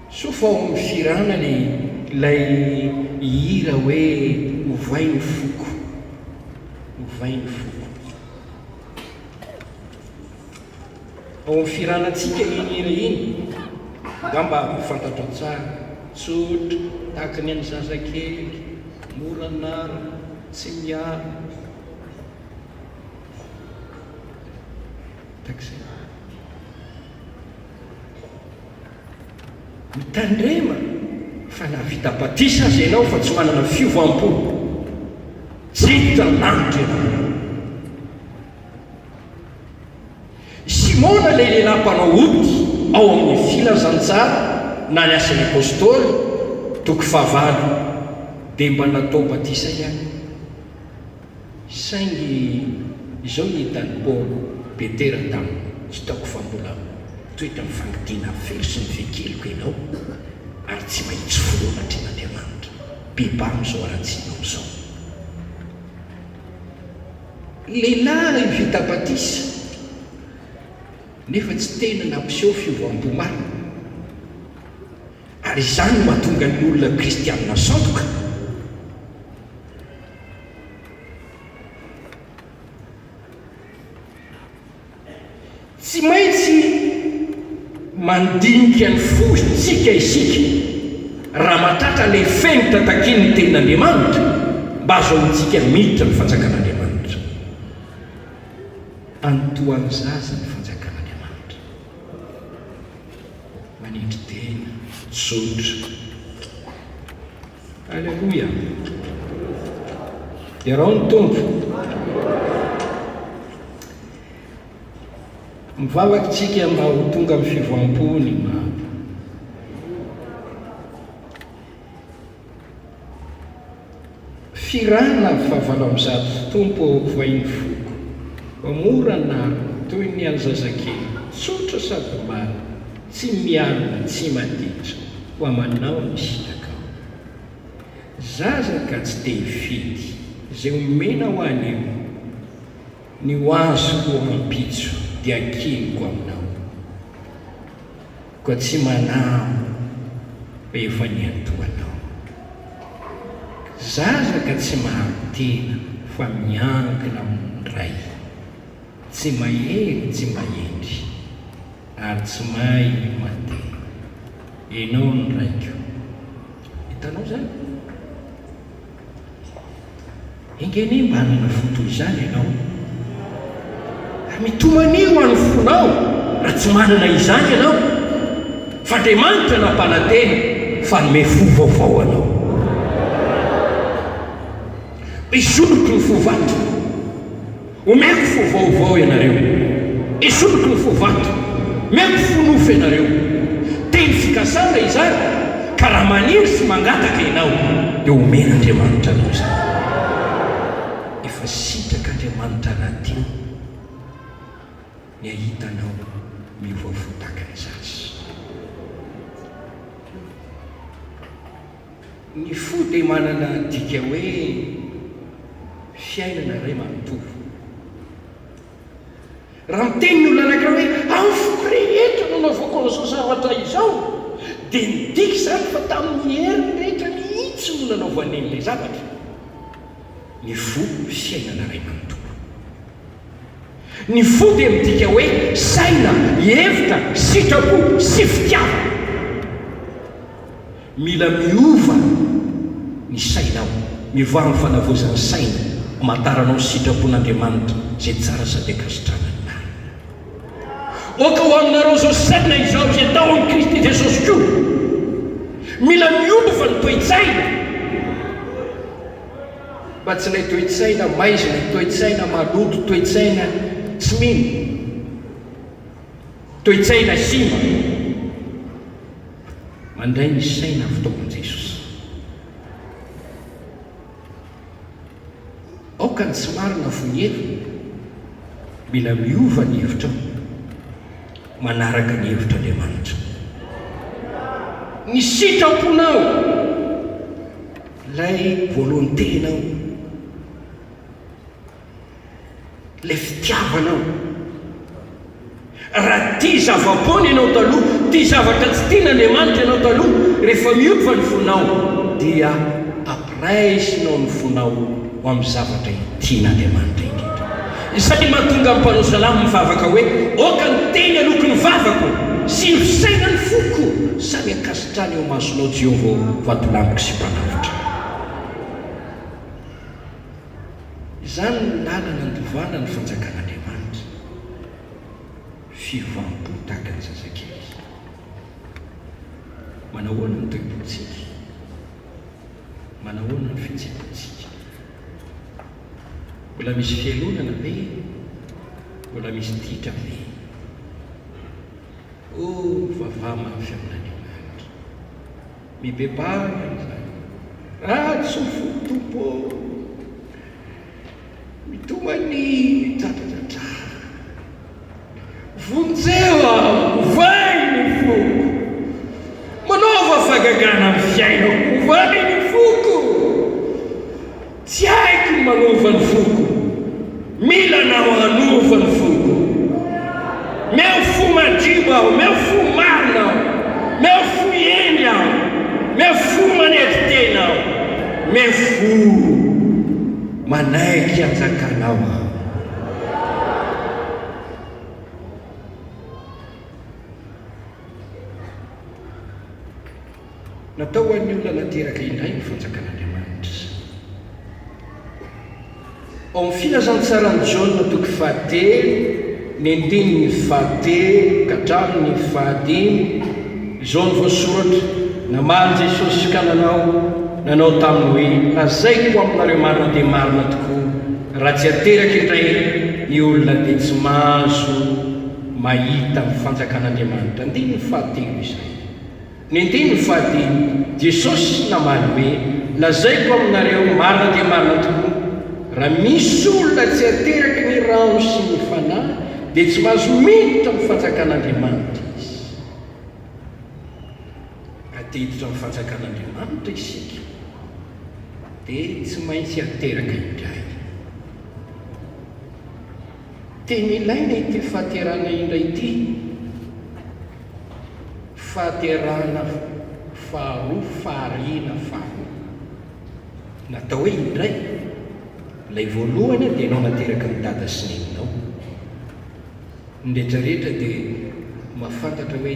Soa fa ao amin'ny fihirana ilay hira hoe ovay ny foko, ovay ny foko. Ao amin'ny fihiranantsika iny hira iny, angamba fantatrao tsara, tsotra, tahaka ny an'ny zazakely, mora anarina, tsy miala. Tahaka izay. Mitandrema fa na vita batisa aza ianao fa tsy manana fiovam-po, tsy hiditra ny lanitra ianao. I Simona ilay lehilahy mpanao ody ao amin'ny Filazantsara na ny Asan'ny Apostoly, toko fahavalo, dia mba natao batisa ihany. Saingy izao ny hitan'i Paoly, Petera taminy, Hitako fa mbola mitoetra amin'ny fangidiana very sy ny fekeliko ianao, ary tsy mahitsy fo eo anatrehan'Andriamanitra. Bebaha amin'izao haratsianao izao. Lehilahy vita batisa, nefa tsy tena nampiseho fiovam-po marina. Ary izany no mahatonga ny olona kristianina sandoka. Tsy maintsy mandinika ny fontsika isika raha mahatratra ilay fenitra takian'ny Tenin'Andriamanitra mba hahazoantsika miditra ny Fanjakan'Andriamanitra. Antohan'ny zaza ny Fanjakan'Andriamanitra. Manetry tena, tsotra. Aleloia! Derao ny Tompo! Mivavaka isika mba ho tonga amin'ny fivoam-po ny maro. Firana fahavalo amby zato Tompo ô vohay ny foko Fa mora anarina toy ny an'ny zazakely Tsotra sady marina Tsy mialona tsy maditra Koa manao ny sitrakao Zaza ka tsy te hifidy Izay omena ho anio Ny ho azoko rahampitso Dia ankiniko aminao Koa tsy manahy fa efa niantohanao. Zaza ka tsy maharo tena fa miankina amin'ny Ray. Tsy mahery tsy mba hendry ary tsy mahay mandeha. Enao ny Raiko. Hitanao izany? Enga anie mba hanana fo toy izany ianao. Ary mitomania ho an'ny fonao raha tsy manana izany ianao, fa Andriamanitra nampanantena fa hanome fo vaovao anao. Esoriko ny fo vato. Omeko fo vaovao ianareo. Esoriko ny fo vato. Omeko fo nofo ianareo. Teny fikasana izany, ka raha maniry sy mangataka ianao, dia omen'Andriamanitra anao izany. Efa sitrak'Andriamanitra rahateo ny hahita anao miova fo tahaka ny zaza. Ny fo dia manana dika hoe fiainana iray manontolo. Raha miteny ny olona anankiray hoe amin'ny foko rehetra no nanaovako an'izao zavatra izao, dia midika izany fa tamin'ny heriny rehetra mihitsy no nanaovany an'ilay zavatra. Ny fo, fiainana iray manontolo. Ny fo dia midika hoe saina, hevitra, sitrapo sy fitiavana. Mila miova ny sainao. Mivoaha amin'ny fanavaozan'ny saina, hamantaranao ny sitrapon'Andriamanitra izay tsara sady ankasitrahana ny marina. Aoka ho aminareo izao saina izao izay tao amin'i Kristy Jesosy koa. Mila miova ny toe-tsaina. Fa tsy ilay toe-tsaina maizina, toe-tsaina maloto, toe-tsaina tsy mino, toe-tsaina simba. Mandray ny saina avy tao amin'i Jesosy. Aoka ny tsy marina fony ela. Mila miova ny hevitrao. Manaraka ny hevitr'Andriamanitra. Ny sitraponao. Ilay volonté-nao. Ilay fitiavanao. Raha tia zava-poana ianao taloha, tia zavatra tsy tian'Andriamanitra ianao taloha, rehefa miova ny fonao dia ampiraisinao ny fonao ho amin'ny zavatra tian'Andriamanitra indrindra. Izay no mahatonga ny mpanao salamo mivavaka hoe, Aoka ny teny aloky ny vavako sy ny fisainan'ny foko samy hankasitrahana eo imasonao, Jehovah ô, Vatolampiko sy Mpanavotra. Izany no lalana andovana ny fanjakan'Andriamanitra. Fiovam-po tahaka ny zazakely. Manahoana ny toe-pontsika? Manahoana ny fihetseham-pontsika? Mbola misy fialonana ve? Mbola misy ditra ve? Oh, mivavaha mafy amin'Andriamanitra. Mibebaha ny amin'izany. Ratsy ny foko Tompo ô. Mitomania, midradradradrara. Vonjeo aho, ovay ny foko. Manaova fahagagana amin'ny fiainako, ovay ny foko. Tsy haiko ny manova ny foko. Mila anao hanova ny foko. Meo fo madio aho, meo fo marina aho, meo fo hendry aho, meo fo manetry tena aho, meo fo manaiky hanjakanao aho. Natao ho an'ny olona nateraka indray ny Fanjakan'Andriamanitra. Ao amin'ny Filazantsaran'i Jaona toko fahatelo, ny andininy fahatelo ka hatramin'ny fahadimy, izao no voasoratra, Namaly Jesosy ka nanao nanao taminy hoe, Lazaiko aminareo marina dia marina tokoa, raha tsy ateraka indray ny olona dia tsy mahazo mahita ny Fanjakan'Andriamanitra. Andininy fahatelo izay. Ny andininy fahadimy, Jesosy namaly hoe, Lazaiko aminareo marina dia marina tokoa, raha misy olona tsy ateraky ny rano sy ny Fanahy, dia tsy mahazo miditra amin'ny fanjakan'Andriamanitra izy. Raha te hiditra amin'ny fanjakan'Andriamanitra isika, dia tsy maintsy ateraka indray. Tena ilaina ity fahaterahana indray ity. Fahaterahana faharoa, fahariana faharoa. Natao hoe indray. Ilay voalohany dia ianao nateraky ny dada sy neninao. Ny rehetra rehetra dia mahafantatra hoe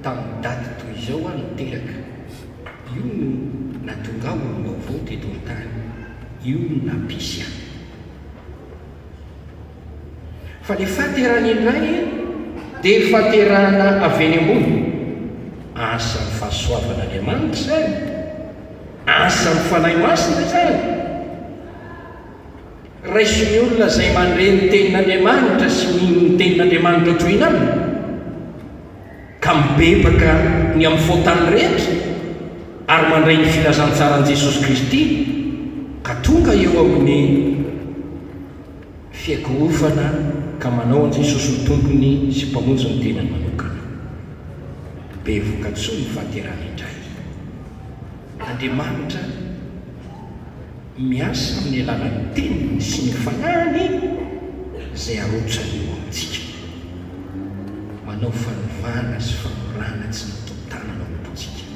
tamin'ny daty toy izao aho no teraka. Io no nahatonga ahy olom-baovao teto an-tany. Io no nampisy ahy. Fa le fahaterahana indray dia fahaterahana avy eny ambony. Asan'ny fahasoavan'Andriamanitra izany. Asan'ny Fanahy Masina izany. Raiso ny olona izay mandre ny tenin'Andriamanitra sy mino ny tenin'Andriamanitra trohina aminy, ka mibebaka ny amin'ny fahotany rehetra ary mandray ny filazantsaran'i Jesosy Kristy, ka tonga eo amin'ny Fiakohofana ka manao an'i Jesosy ho Tompony sy Mpamonjy ny tenany manokana. Be vokatsoa ny fahaterahana indray. Andriamanitra miasa amin'ny alalan'ny Teniny sy ny Fanahiny izay arotsany eo amintsika. Manao fanovana sy famorana tsy natao tanana ao am-pontsika.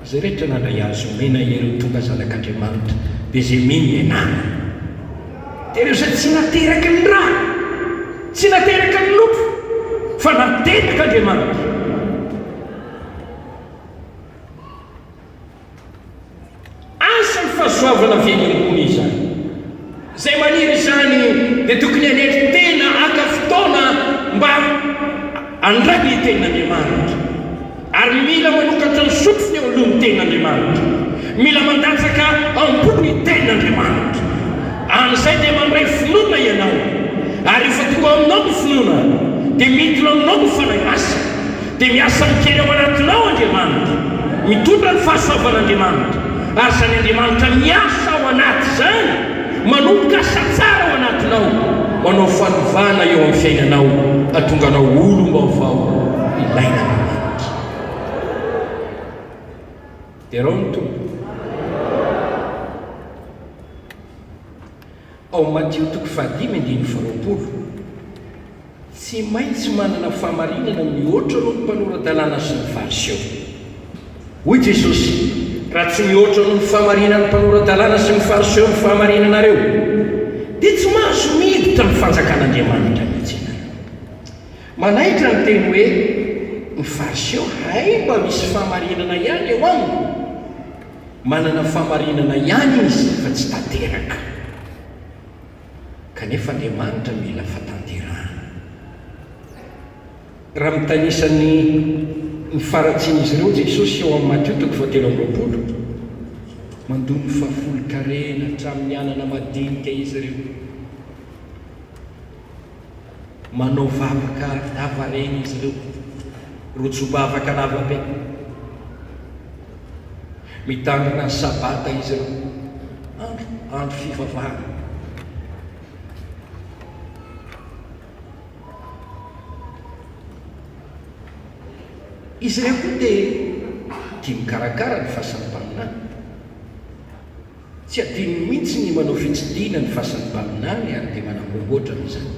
Izay rehetra nandray Azy omena hery ho tonga zanak'Andriamanitra dia izay mino ny anarany. Dia ireo izay tsy nateraky ny ra, tsy nateraky ny nofo, fa naterak'Andriamanitra. Asa ny fahasoavana avy eny ambony izany. Izay maniry izany dia tokony hanetry tena haka fotoana mba handray ny Tenin'Andriamanitra. Ary mila manokatra ny sofiny eo alohan'ny Tenin'Andriamanitra. Mila mandatsaka am-po ny Tenin'Andriamanitra. Amin'izay dia mandray finoana ianao. Ary rehefa tonga ao aminao ny finoana, dia midina aminao ny Fanahy Masina. Dia miasa mikery ao anatinao Andriamanitra. Mitondra ny fahasoavan'Andriamanitra. Ary izany Andriamanitra miasa ao anaty izany, manomboka asa tsara ao anatinao, manao fanovana eo amin'ny fiainanao, hahatonga anao ho olom-baovao ilain'Andriamanitra. Derao ny Tompo. Ao Matio toko fahadimy andininy faharoapolo. Tsy maintsy manana fahamarinana mihoatra noho ny mpanora-dalàna sy ny Fariseo. Hoy Jesosy, Raha tsy mihoatra noho ny fahamarinan'ny mpanora-dalàna sy ny Fariseo ny fahamarinanareo, dia tsy mahazo miditra amin'ny fanjakan'Andriamanitra mihitsy ianareo. Manaitra ny teny hoe ny Fariseo hay mba misy fahamarinana ihany eo aminy. Manana fahamarinana ihany izy fa tsy tanteraka. Kanefa Andriamanitra mila fatanterahana. Raha mitanisa ny ny faharatsian'izy ireo Jesosy ao amin'ny Matio toko fahatelo amby 20, mandoa ny fahafolon-karena hatramin'ny anana madinika izy ireo. Manao vavaka lavareny izy ireo, rojom-bavaka lavabe. Mitandrina ny Sabata izy ireo, andro andro fivavahana. Izy ireo koa dia tia mikarakara ny fasan'ny mpaminany. Tsy adinony mihitsy ny manao fitsidihina ny fasan'ny mpaminany ary dia manamboamboatra amin'izany.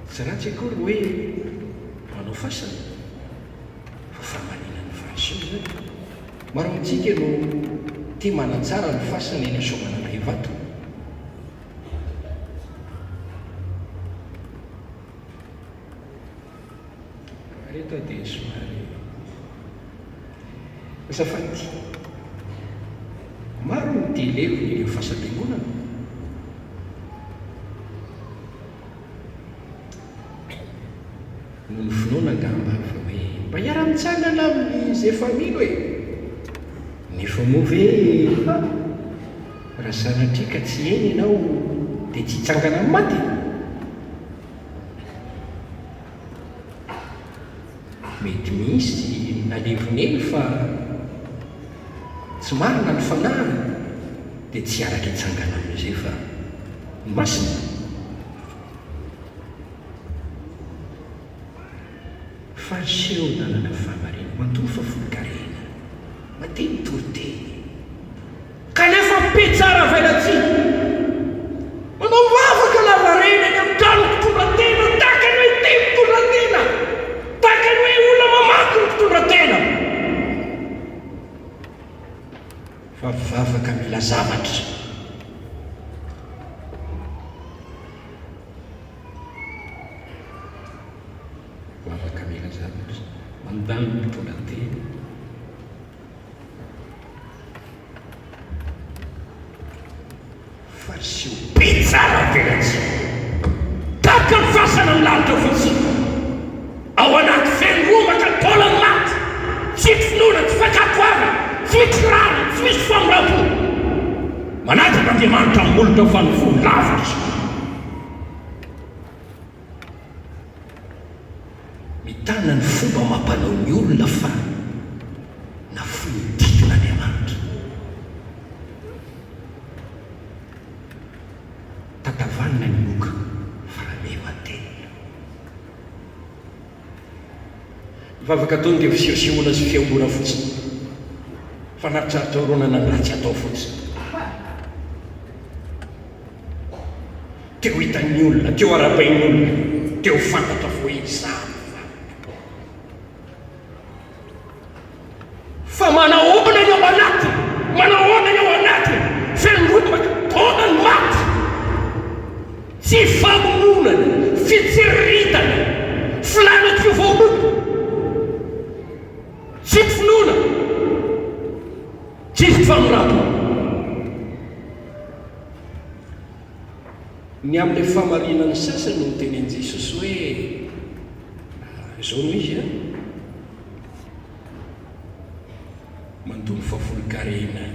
Tsy ratsy akory hoe manao fasana fa fahamarinan'ny fahasoa izany. Maro amintsika no tia manatsara ny fasana eny Soamanana Ivato. Ireto dia somary azafady. Maro no tia levona ireo fasam-piangonana. Noho ny finoana angamba fa hoe mba hiara-mitsangana amin'izay efa mino e! Nefa moa ve ha! Raha sanatria ka tsy eny ianao dia tsy hitsangana amin'ny maty? Mety misy nalevina eny fa tsy marina ny fanahiny dia tsy hiaraka hitsangana amin'izay fa ny masina. Fariseo nanana fahamarinana, matoa fa volon-karena, mandeha mitory teny. Kanefa mpitsara velatsihy, manao vavaka lavareny any amin'ny trano mpitondra tena, tahaka ny hoe tia mitondra tena, tahaka ny hoe olona mamaky ny mpitondra tena. Fa vavaka mila zavatra. Vavaka mila zavatra. Mandany ny mpitondra tena. Fariseo be tsara velatsihy. Tahaka ny fasana milalitra fotsiny. Ao anaty feno romaka taolan'ny maty. Tsy finoana, tsy fankatoavana, tsy misy rariny, tsy misy famindram-po. Manaja an'Andriamanitra amin'ny molotra fa ny fo lavitra. Mitana ny fomba amam-panao ny olona fa nafoy ny didin'Andriamanitra. Tatavanina ny moka fa rameva atelina. Ny vavaka ataony dia fisehosehoana sy fihaongoana fotsiny. Fanatsatsaronana ny ratsy atao fotsiny. Te ho hitan'ny olona, te ho arahabain'ny olona, te ho fantatra fa hoe izaho mivavaka. Fa manahoana ny ao anatiny? Manahoana ny ao anatiny? Feno rotaka, taona ny maty. Tsy famononana, fitsiriritana, filàna tsy ho voaompa, tsy finoana, tsisy famindram-po. Ny amin'ilay fahamarinan'ny sasany no nitenenin'i Jesosy hoe, Izao no izy an, mandoa ny fahafolon-karena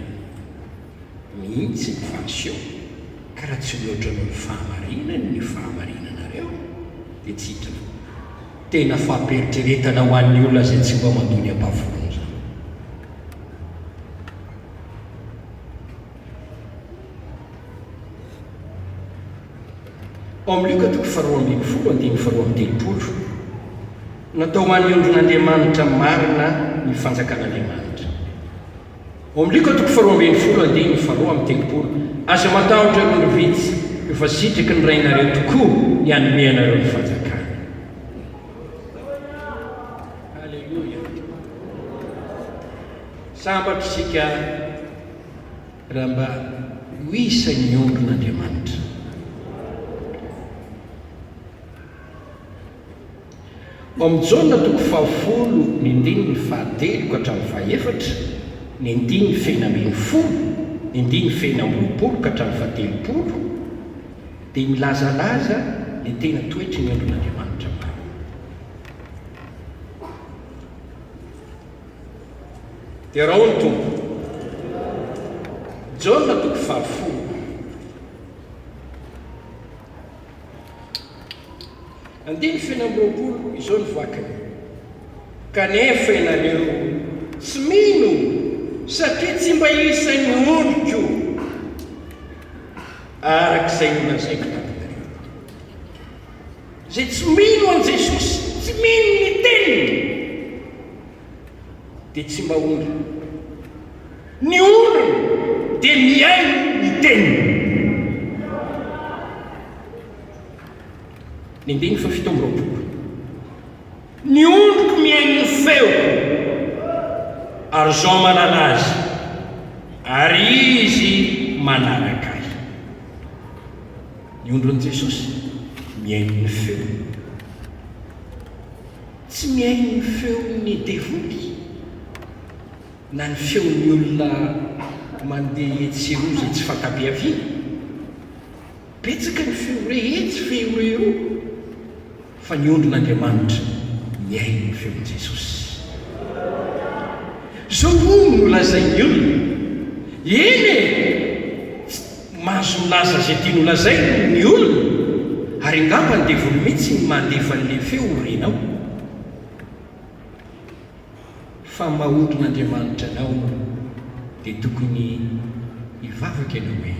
mihitsy ny Fariseo, ka raha tsy mihoatra noho ny fahamarinany ny fahamarinanareo, dia tsy hiditra. Tena fampieritreretana ho an'ny olona izay tsy mba mandoa ny ampahafolony izany. Ao amin'ny Lioka toko faharoambinifolo andininy faharoamby telopolo, natao ho an'ny ondrin'Andriamanitra marina ny fanjakan'Andriamanitra. Ao amin'ny Lioka toko faharoambinifolo andininy faharoamby telopolo, aza matahotra ry ondry vitsy, efa sitraky ny Rainareo tokoa ny hanome anareo ny fanjakany. Aleloia! Sambatra isika. Raha mba ho isan'ny ondrin'Andriamanitra. Ao amin'ny Jaona toko fahafolo ny ndininy fahatelo ka hatramin'ny fahefatra, ny ndininy fahena 12, ny ndininy fahena 26 ka hatramin'ny fahatelopolo dia milazalaza ny tena toetry ny ondrin'Andriamanitra marina. Derao ny Tompo. Jaona toko fahafolo. Andininy 26, izao ny vakiny, Kanefa ianareo tsy mino, satria tsy mba isan'ny ondriko, araka izay nolazaiko taminareo. Izay tsy mino an'i Jesosy, tsy mino ny teniny, dia tsy mba ondriny. Ny ondriny dia mihaino ny teniny. Ny andininy faha 27. Ny ondriko mihaino ny feoko, ary Izaho mahalala azy, ary izy manaraka ahy. Ny ondrin'i Jesosy mihaino ny feony. Tsy mihaino ny feon'ny devoly na ny feon'ny olona mandeha etsy sy eroa izay tsy fanta-piaviana. Betsaka ny feo re etsy, feo re eroa. Fa ny ondrin'Andriamanitra mihaino ny feon'i Jesosy. Izao hono no lazain'ny olona, Eny e! Tsy mahazo milaza izay tiany holazaina ny olona, ary angamba ny devoly mihitsy no mandefa an'ilay feo ho renao. Fa maha ondrin'Andriamanitra anao dia tokony hivavaka ianao hoe,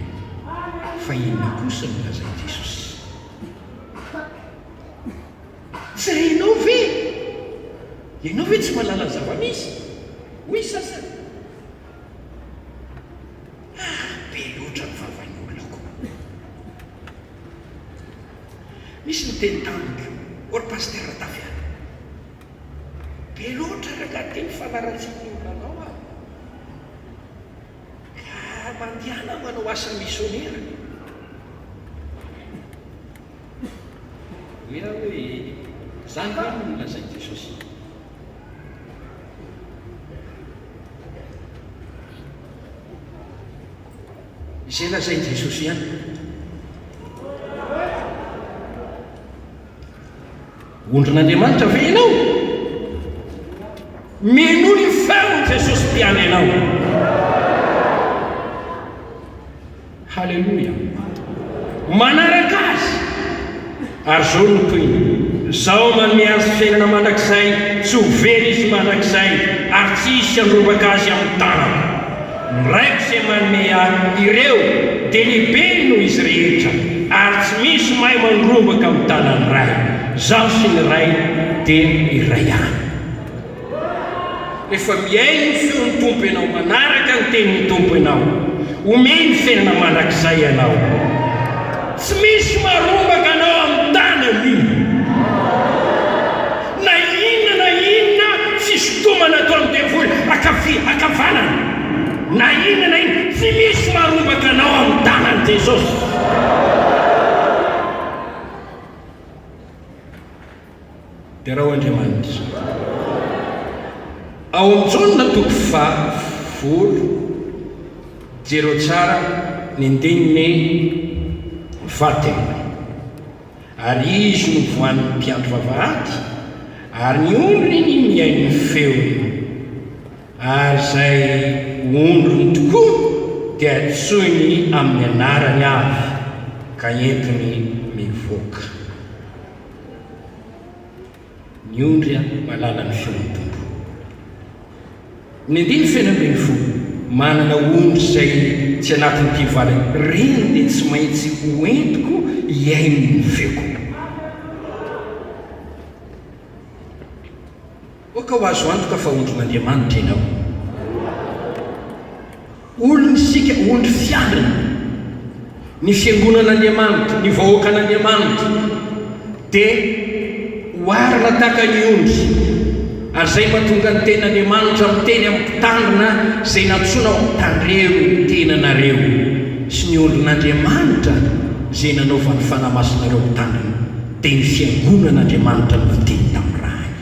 Fa inona kosa no lazain'i Jesosy? Tsy renao ve? Ianao ve tsy mahalala ny zava-misy? Hoy ny sasany. Ah, be loatra ny vavan'ny olona ko. Misy niteny tamiko, O ry Pasitera Tafiana, be loatra rangahy ity ny fanaratsian'ny olona anao ah. Ka mandehana manao asa misionera. Hoy aho hoe, Izany ve no nolazain'i Jesosy? Izay lazain'i Jesosy ihany. Ondrin'Andriamanitra ve ianao? Minoa ny feon'i Jesosy mpiandry anao. Haleloia! Manaraka Azy! Ary izao no tohiny, Izaho manome azy fiainana mandrakizay, tsy ho very izy mandrakizay, ary tsy hisy handrombaka azy amin'ny tanako. Ny Raiko izay manome Ahy ireo dia lehibe noho izy rehetra, ary tsy misy mahay mandrombaka amin'ny tanan'ny Ray. Izaho sy ny Ray dia iray ihany. Rehefa mihaino ny feon'ny Tompo ianao, manaraka ny tenin'ny Tompo ianao, omeny fiainana mandrakizay ianao. Tsy misy marombaka anao amin'ny tanany. Na inona na inona fisintomana ataon'ny devoly ankavia, ankavanana, na inona na inona, tsy misy marombaka anao amin'ny tanan'i Jesosy. Derao Andriamanitra. Ao amin'ny Jaona toko faha folo, jereo tsara ny andininy fahatelo. Ary izy no voan'ny mpiandry vavahady, ary ny ondriny mihaino ny feony. Ary izay ondriny tokoa dia antsoiny amin'ny anarany avy, ka entiny mivoaka. Ny ondry mahalala ny feon'ny Tompo. Ny andininy 16, Manana ondry izay tsy anatin'ity vala ireny dia tsy maintsy ho entiko hihaino ny feoko. Aoka ho azo antoka fa ondrin'Andriamanitra ianao. Olona isika, ondry fiandrina. Ny fiangonan'Andriamanitra, ny vahoakan'Andriamanitra dia oharina tahaka ny ondry. Ary izay mahatonga ny tenin'Andriamanitra miteny amin'ny mpitandrina izay nantsoina ho tandreo ny tenanareo sy ny ondrin'Andriamanitra izay nanaovan'ny Fanahy Masinareo mpitandrina, dia ny fiangonan'Andriamanitra nofidiny tamin'ny rany.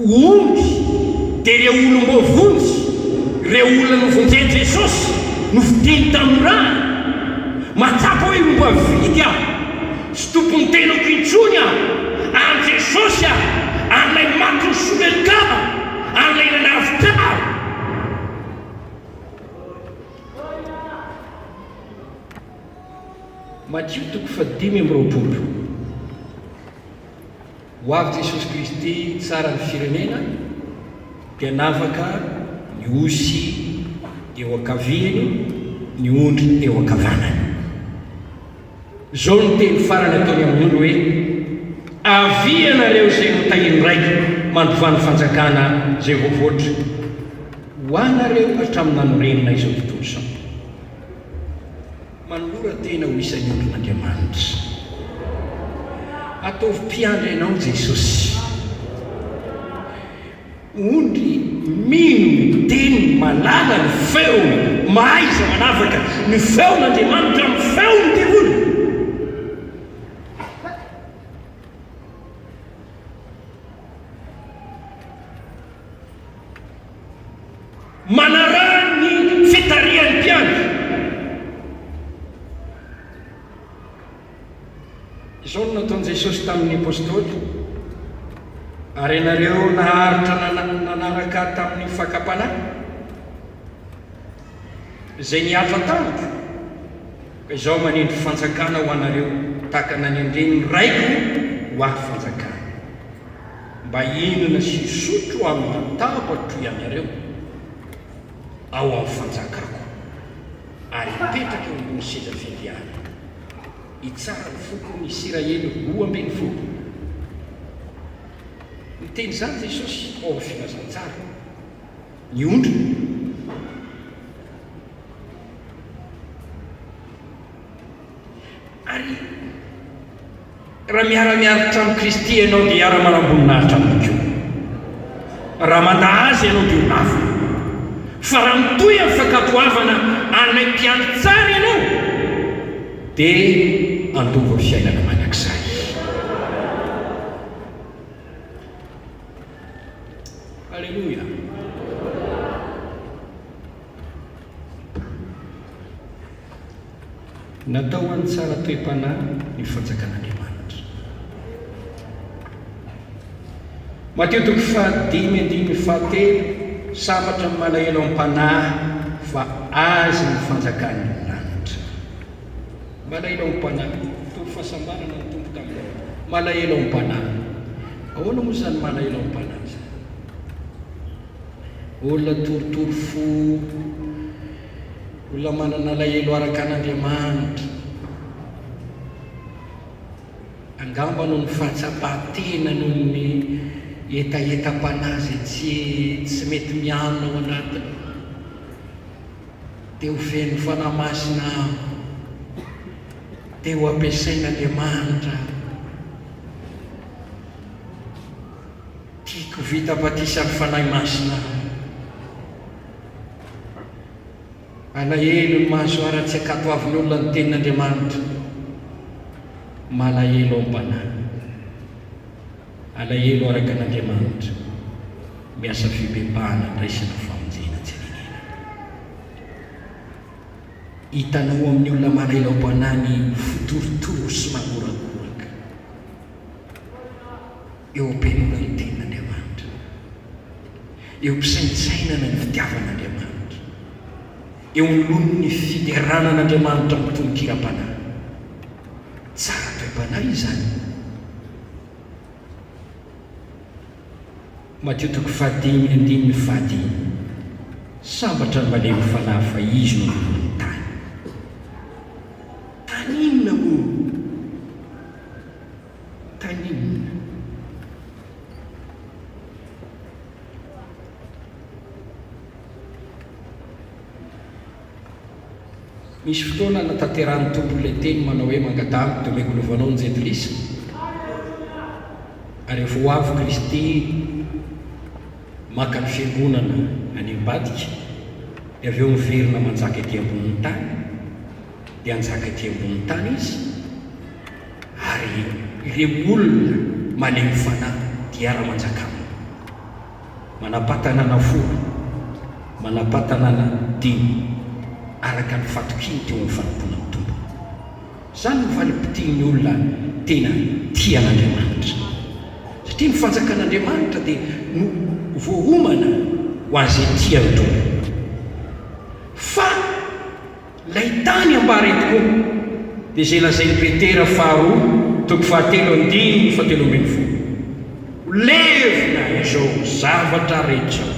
Omby dia ireo olom-boavonjy, ireo olona novonjen'i Jesosy, nofidiny tamin'ny rany. Mahatsapa hoe olom-boavidy aho, tsy tompon'ny tenako intsony aho, an'i Jesosy aho, an'ilay maty nisolo heloka ahy, an'ilay nanavotra ahy. Matio toko fahadimy amby roapolo. Ho avy Jesosy Kristy hitsara ny firenena dia hanavaka ny osy eo ankaviany ny ondry eo ankavanany. Izao no teny farany ataony amin'ny ondry hoe, Avia ianareo izay notahian'ny Raiko mandovà ny fanjakana izay voavoatra ho anareo hatramin'ny nanorenana izao tontolo izao. Manolora tena ho isan'ny ondrin'Andriamanitra. Ataovy mpiandry anao Jesosy. Ondry mino ny teniny, mahalala ny feony, mahaiza manavaka ny feon'Andriamanitra amin'ny feon'ny devoly. Manaraha ny fitarihan'ny mpiandry. Izao no nataon'i Jesosy tamin'ny apostoly, Ary ianareo naharitra nanaraka ahy tamin'ny fakam-panahy, izay nihatra tamiko, ka izao manendry fanjakana ho anareo, tahaka nanendren'ny Raiko ho ahy fanjakana. Mba hihinana sy hisotro amin'ny latabatro ianareo ao amin'ny fanjakako, ary hipetraka eo ambony seza fiandrianana, hitsara ny fokon'ny Isiraely 12. Niteny izany Jesosy ao amin'ny Filazantsara. Ny ondriny. Ary raha miara-miaritra amin'i Kristy ianao dia hiara-manam-boninahitra aminy koa. Raha mandà Azy ianao dia ho lavina. Fa raha mitohy amin'ny fankatoavana an'ilay mpiandry tsara ianao dia handova fiainana mandrakizay. Aleloia! Natao ho an'ny tsara toe-panahy ny fanjakan'Andriamanitra. Matio toko fahadimy andininy fahatelo, Sambatra ny malahelo am-panahy fa azy ny fanjakan'ny lanitra. Malahelo am-panahy, Nitory fahasambarana ny Tompo taminao. Malahelo am-panahy. Ahoana moa izany malahelo am-panahy izany? Olona torotoro fo. Olona manana alahelo araka an'Andriamanitra, angamba noho ny fahatsapan-tena noho ny Hetahetam-panahy izay tsy tsy mety mianina ao anatiny. Dia ho feno Fanahy Masina aho. Dia ho ampiasain'Andriamanitra aho. Tiako ho vita batisan'ny Fanahy Masina aho. Alahelo ny mahazo ara tsy ankatoavin'olona ny tenin'Andriamanitra. Malahelo am-panahy. Alahelo araka an'Andriamanitra. Miasa fibebahana andraisana famonjena tsy anenenana. Hitanao amin'ny olona malahelo am-panahy ny fo torotoro sy mangorakoraka. Eo am-pihainoana ny tenin'Andriamanitra. Eo am-pisaintsainana ny fitiavan'Andriamanitra. Eo anoloan'ny fiderana an'Andriamanitra amin'ny tononkiram-panahy. Tsara toe-panahy izany. Matio toko fahadimy andininy fahadimy Sambatra ny malemy fanahy fa izy no handova ny tany. Tany inona moa? Tany inona? Misy fotoana anatanterahan'ny Tompo ilay teny manao hoe mangataha amiko dia omeko lovanao ny jentilisa. Ary rehefa ho avy Kristy maka ny fiangonana any ambadika dia avy eo miverina manjaka ety ambonin'ny tany dia hanjaka ety ambonin'ny tany izy ary ireo olona malemy fanahy dia hiara-manjaka aminy. Manam-patanana folo, manam-patanana dimy, araka ny fatokiany teo amin'ny fanompoana ny Tompo. Izany no valim-pitian'ny olona tena tia an'Andriamanitra. Satria ny fanjakan'Andriamanitra dia no voaomana ho an'izay tia ny Tompo. Fa. Ilay tany ambara eto koa dia izay lazain'i Petera faharoa toko fahatelo andininy fahatelo ambin'ny folo. Ho levona izao zavatra rehetra izao.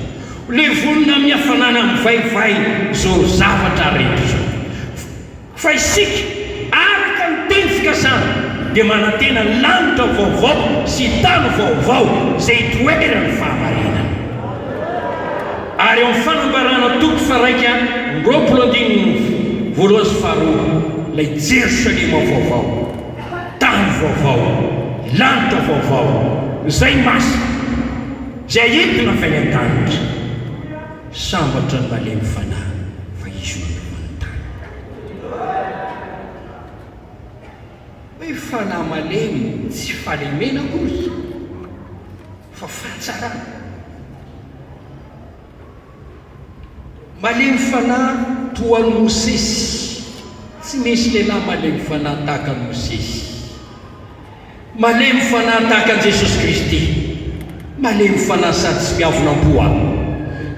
Ho levonina amin'ny hafanana mivaivay izao zavatra rehetra izao. Fa isika, araka ny teny fikasana, dia manantena lanitra vaovao sy tany vaovao izay itoeran'ny fahamarinana. Ary ao amin'ny Fanambarana toko faha-21 andininy voalohany sy faharoa, ilay Jerosalema vaovao, tany vaovao, lanitra vaovao, izay masina, izay entina avy any an-danitra. Sambatra ny malemy fanahy, fa izy no handova ny tany. Hoe fanahy malemy tsy fahalemena akory fa fahatsarana. Malemy fanahy toa an'i Mosesy. Tsy misy lehilahy malemy fanahy tahaka an'i Mosesy. Malemy fanahy tahaka an'i Jesosy Kristy. Malemy fanahy sady tsy miavona am-po aho.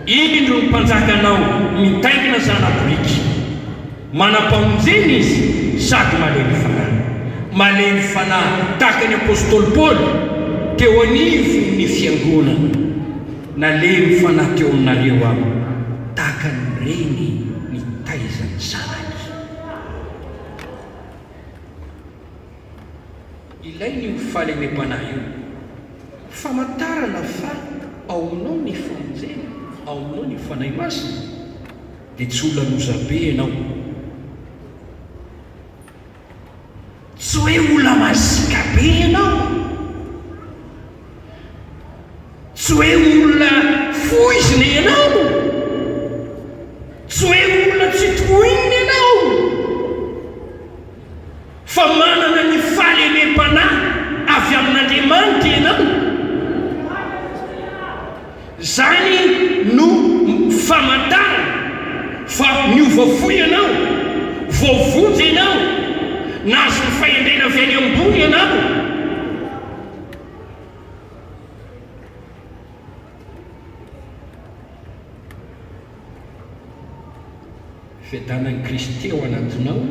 Indro ny mpanjakanao mitaingina zana-boriky. Manam-pamonjena izy sady malemy fanahy. Malemy fanahy tahaka ny apostoly Paoly teo anivon'ny fiangonana. Nalemy fanahy teo aminareo aho tahaka ny reny mitaiza ny zanany. Ilaina io fahalemem-panahy io. Famantarana fa ao aminao ny famonjena, ao aminao ny Fanahy Masina, dia tsy olona lozabe ianao. Tsy hoe olona masiaka be ianao. Tsy hoe olona foizina ianao. Tsy hoe olona tsy tohinina ianao. Fa manana ny fahalemem-panahy avy amin'Andriamanitra ianao. Izany no famantarana fa niova fo ianao, voavonjy ianao, nahazo ny fahendrena avy any ambony ianao. Fiadanan'i Kristy ao anatinao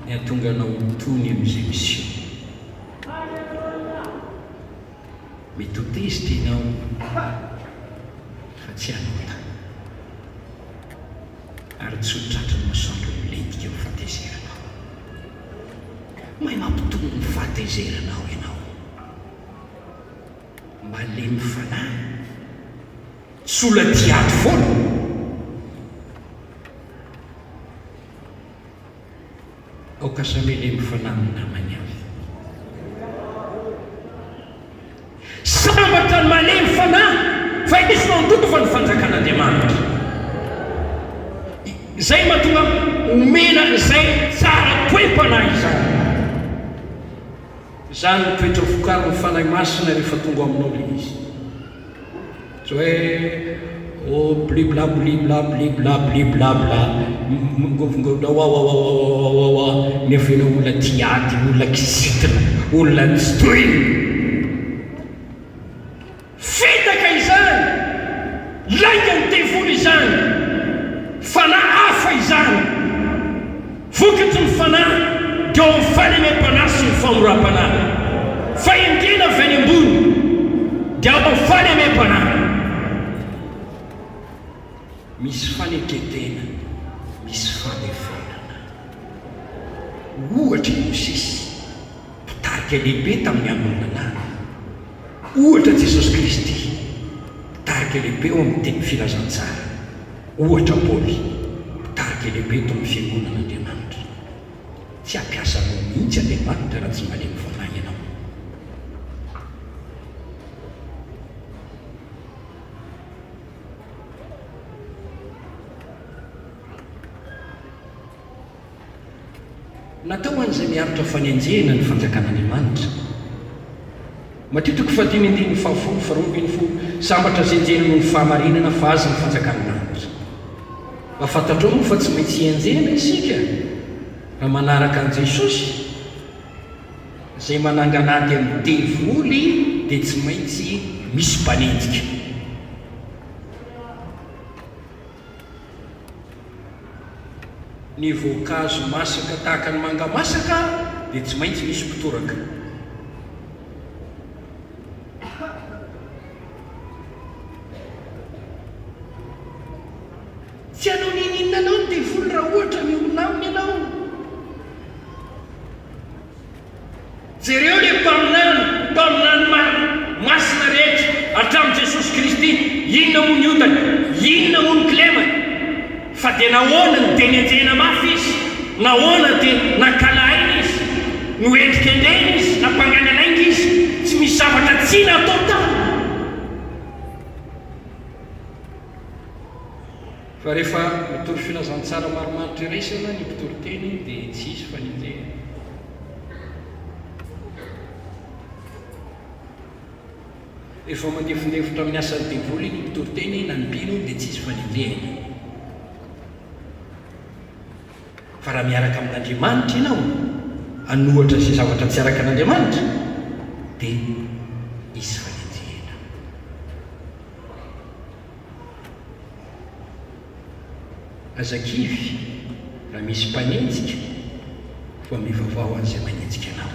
ny hahatonga anao ho tony amin'izay miseho. Mety ho tezitra ianao fa tsy hanota, ary tsy ho tratry ny masoandro milentika ny fahatezeranao. Mahay mampitony ny fahatezeranao ianao. Malemy fanahy, tsy olona tia ady foana. Aoka samy halemy fanahy amin'ny namany avy. Sambatra ny malemy fanahy, fa izy no handova ny fanjakan'Andriamanitra. Izay mahatonga omena izay tsara toe-panahy izany. Izany no toetra vokarin'ny Fanahy Masina rehefa tonga ao aminao ilay izy. Tsy hoe oh blibla blibla blibla blibla bla mingovingorona wawawawawawawawa nefa ianao olona tia ady, olona kizitina, olona tsy tohina. Fitaka izany! Laingan'ny devoly izany! Fanahy hafa izany! Vokatry ny fanahy dia ao amin'ny fahalemem-panahy sy ny famoram-panahy. Fahendrena avy any ambony dia ao amin'ny fahalemem-panahy. Misy fanetren-tena, misy fandeferana. Ohatra i Mosesy, mpitarika lehibe tamin'ny andron'ny lalàna. Ohatra Jesosy Kristy, mpitarika lehibe ao amin'ny teny filazantsara. Ohatra Paoly, mpitarika lehibe eto amin'ny fiangonan'Andriamanitra. Tsy hampiasa anao mihitsy Andriamanitra raha tsy malemy fanahy ianao. Natao ho an'izay miaritra fanenjehana ny fanjakan'Andriamanitra. Matio toko fahadimy andininy fahafolo, faharoa ambinifolo, Sambatra izay enjehina noho ny fahamarinana, fa azy ny fanjakan'ny lanitra. Mba fantatrao moa fa tsy maintsy enjehina isika raha manaraka an'i Jesosy? Izay manangana ady amin'ny devoly dia tsy maintsy misy mpanenjika. Ny voankazo masaka tahaka ny manga masaka dia tsy maintsy misy mpitoraka. Tsy hanao n'inon'inona anao ny devoly raha ohatra miombona aminy ianao. Jereo ilay mpaminany, mpaminany marina, masina rehetra, hatramin'i Jesosy Kristy, inona moa ny otany? Inona moa ny kilemany? Fa dia nahoana no dia nenjehina mafy izy? Nahoana dia nankalahaina izy? Nohendrikendrehina izy? Nampangaina lainga izy? Tsy misy zavatra tsy natao taminy. Fa rehefa mitory filazantsara marimaritra iraisana ny mpitory teny dia tsy hisy fanenjehana. Rehefa mandefondefitra amin'ny asan'ny devoly ny mpitory teny na ny mpino dia tsy hisy fanenjehana. Fa raha miaraka amin'Andriamanitra ianao, hanohatra izay zavatra tsy araka an'Andriamanitra, dia hisy fanenjehana. Aza kivy raha misy mpanenjika fa mivavaha ho an'izay manenjika anao.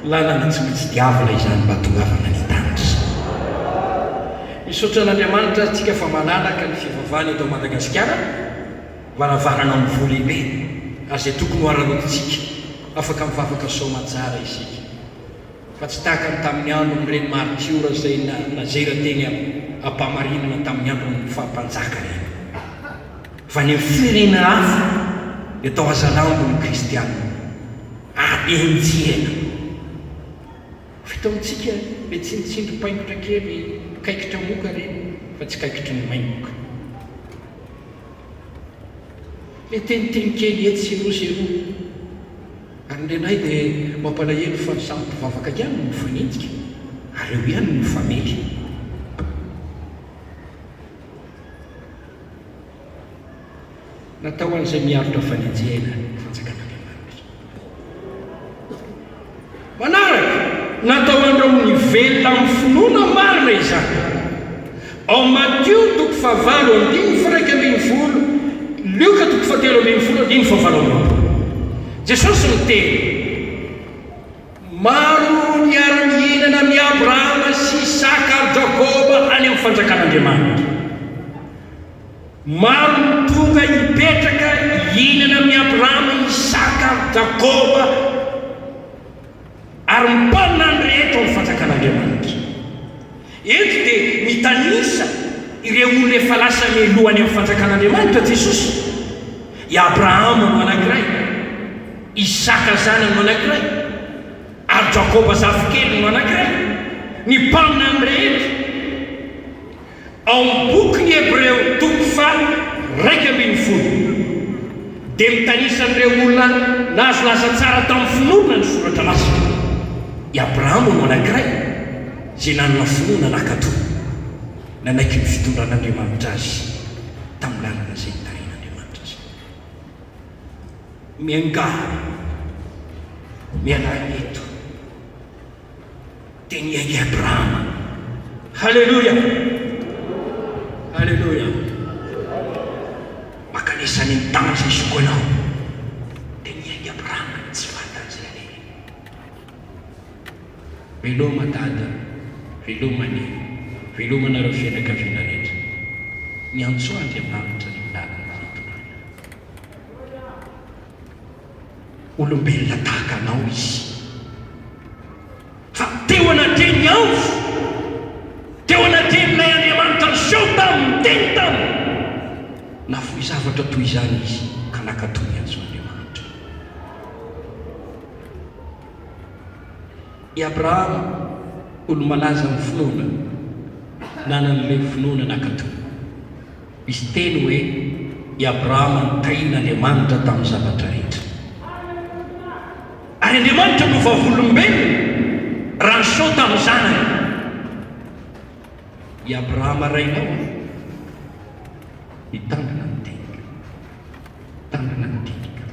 Lalana tsy maintsy diavina izany mba hahatongavana any an-danitra. Misaotra an'Andriamanitra ary tsika fa malalaka ny fivavahana eto Madagasikara, varavarana mivoha lehibe ary izay tokony ho araraotintsika. Afaka mivavaka soamantsara isika. Fa tsy tahaka ny tamin'ny andron'ireny maritiora izay nazera teny am-pahamarinana tamin'ny andron'ny faha-mpanjaka ireny. Fa any amin'ny firenena hafa dia atao hazalambo ny kristiana ary enjehina. Fa eto amintsika dia tsinontsindrom-paingotra kely kaikitra moka ireny fa tsy kaikitry ny maingoka. Ilay teniteny kely etsy sy eroa sy eroa. Ary indraindray dia mampalahelo fa ny samy mpivavaka ihany no mifanenjika ary eo ihany no mifamely. Natao ho an'izay miaritra fanenjehana ny fanjakan'Andriamanitra. Manaraka, natao an'ireo mivelona amin'ny finoana marina izany. Ao Matio toko fahavalo andininy faha-11, Lioka toko fahatelo ambinifolo andininy fahavalo amby roapolo. Jesosy niteny, Maro niara-nihinana amin'i Abrahama sy Isaka ary Jakoba any amin'ny fanjakan'Andriamanitra. Maro no tonga hipetraka hihinana amin'i Abrahama, Isaka ary Jakoba ary ny mpaminany rehetra ao amin'ny fanjakan'Andriamanitra. Fanjakan'Andriamanitra. Eto dia mitanisa ireo olona efa lasa mialoha any amin'ny Fanjakan'Andriamanitra Jesosy. I Abrahama no anankiray, Isaka zanany no anankiray, ary Jakoba zafikeliny no anankiray. Ny mpaminany rehetra. Ao amin'ny bokin'ny Hebreo toko faha 11 dia mitanisa an'ireo olona nahazo laza tsara tamin'ny finoana ny Soratra Masina. I Abrahama no anankiray izay nanana finoana nankatò, nanaiky ny fitondran'Andriamanitra azy tamin'ny lalana izay nitarihin'Andriamanitra azy. Miangavy, mialà eto. Dia niainga i Abrahama. Haleloia! Haleloia! Mankanesa any amin'ny tany izay zoky anao. Dia niainga Abrahama, tsy fantany izay alehany. Veloma Dada, veloma Neny, veloma nareo fianakaviana rehetra. Miantsoa Andriamanitra ny lalana fitondrana. Olombelona tahaka anao izy. Fa teo anatrehan'ny antso, teo anatrehan'ilay Andriamanitra niseho taminy, niteny taminy, nafoy zavatra toy izany izy ka nankatò ny antson'Andriamanitra. I Abrahama, olo-malaza amin'ny finoana, nanan'ilay finoana nankatò. Misy teny hoe, I Abrahama notahian'Andriamanitra tamin'ny zavatra rehetra. Ary Andriamanitra no vavolombelona raha niseho tamin'ny zanany. I Abrahama rainao nitandrina ny teniko, nitandrina ny didiko,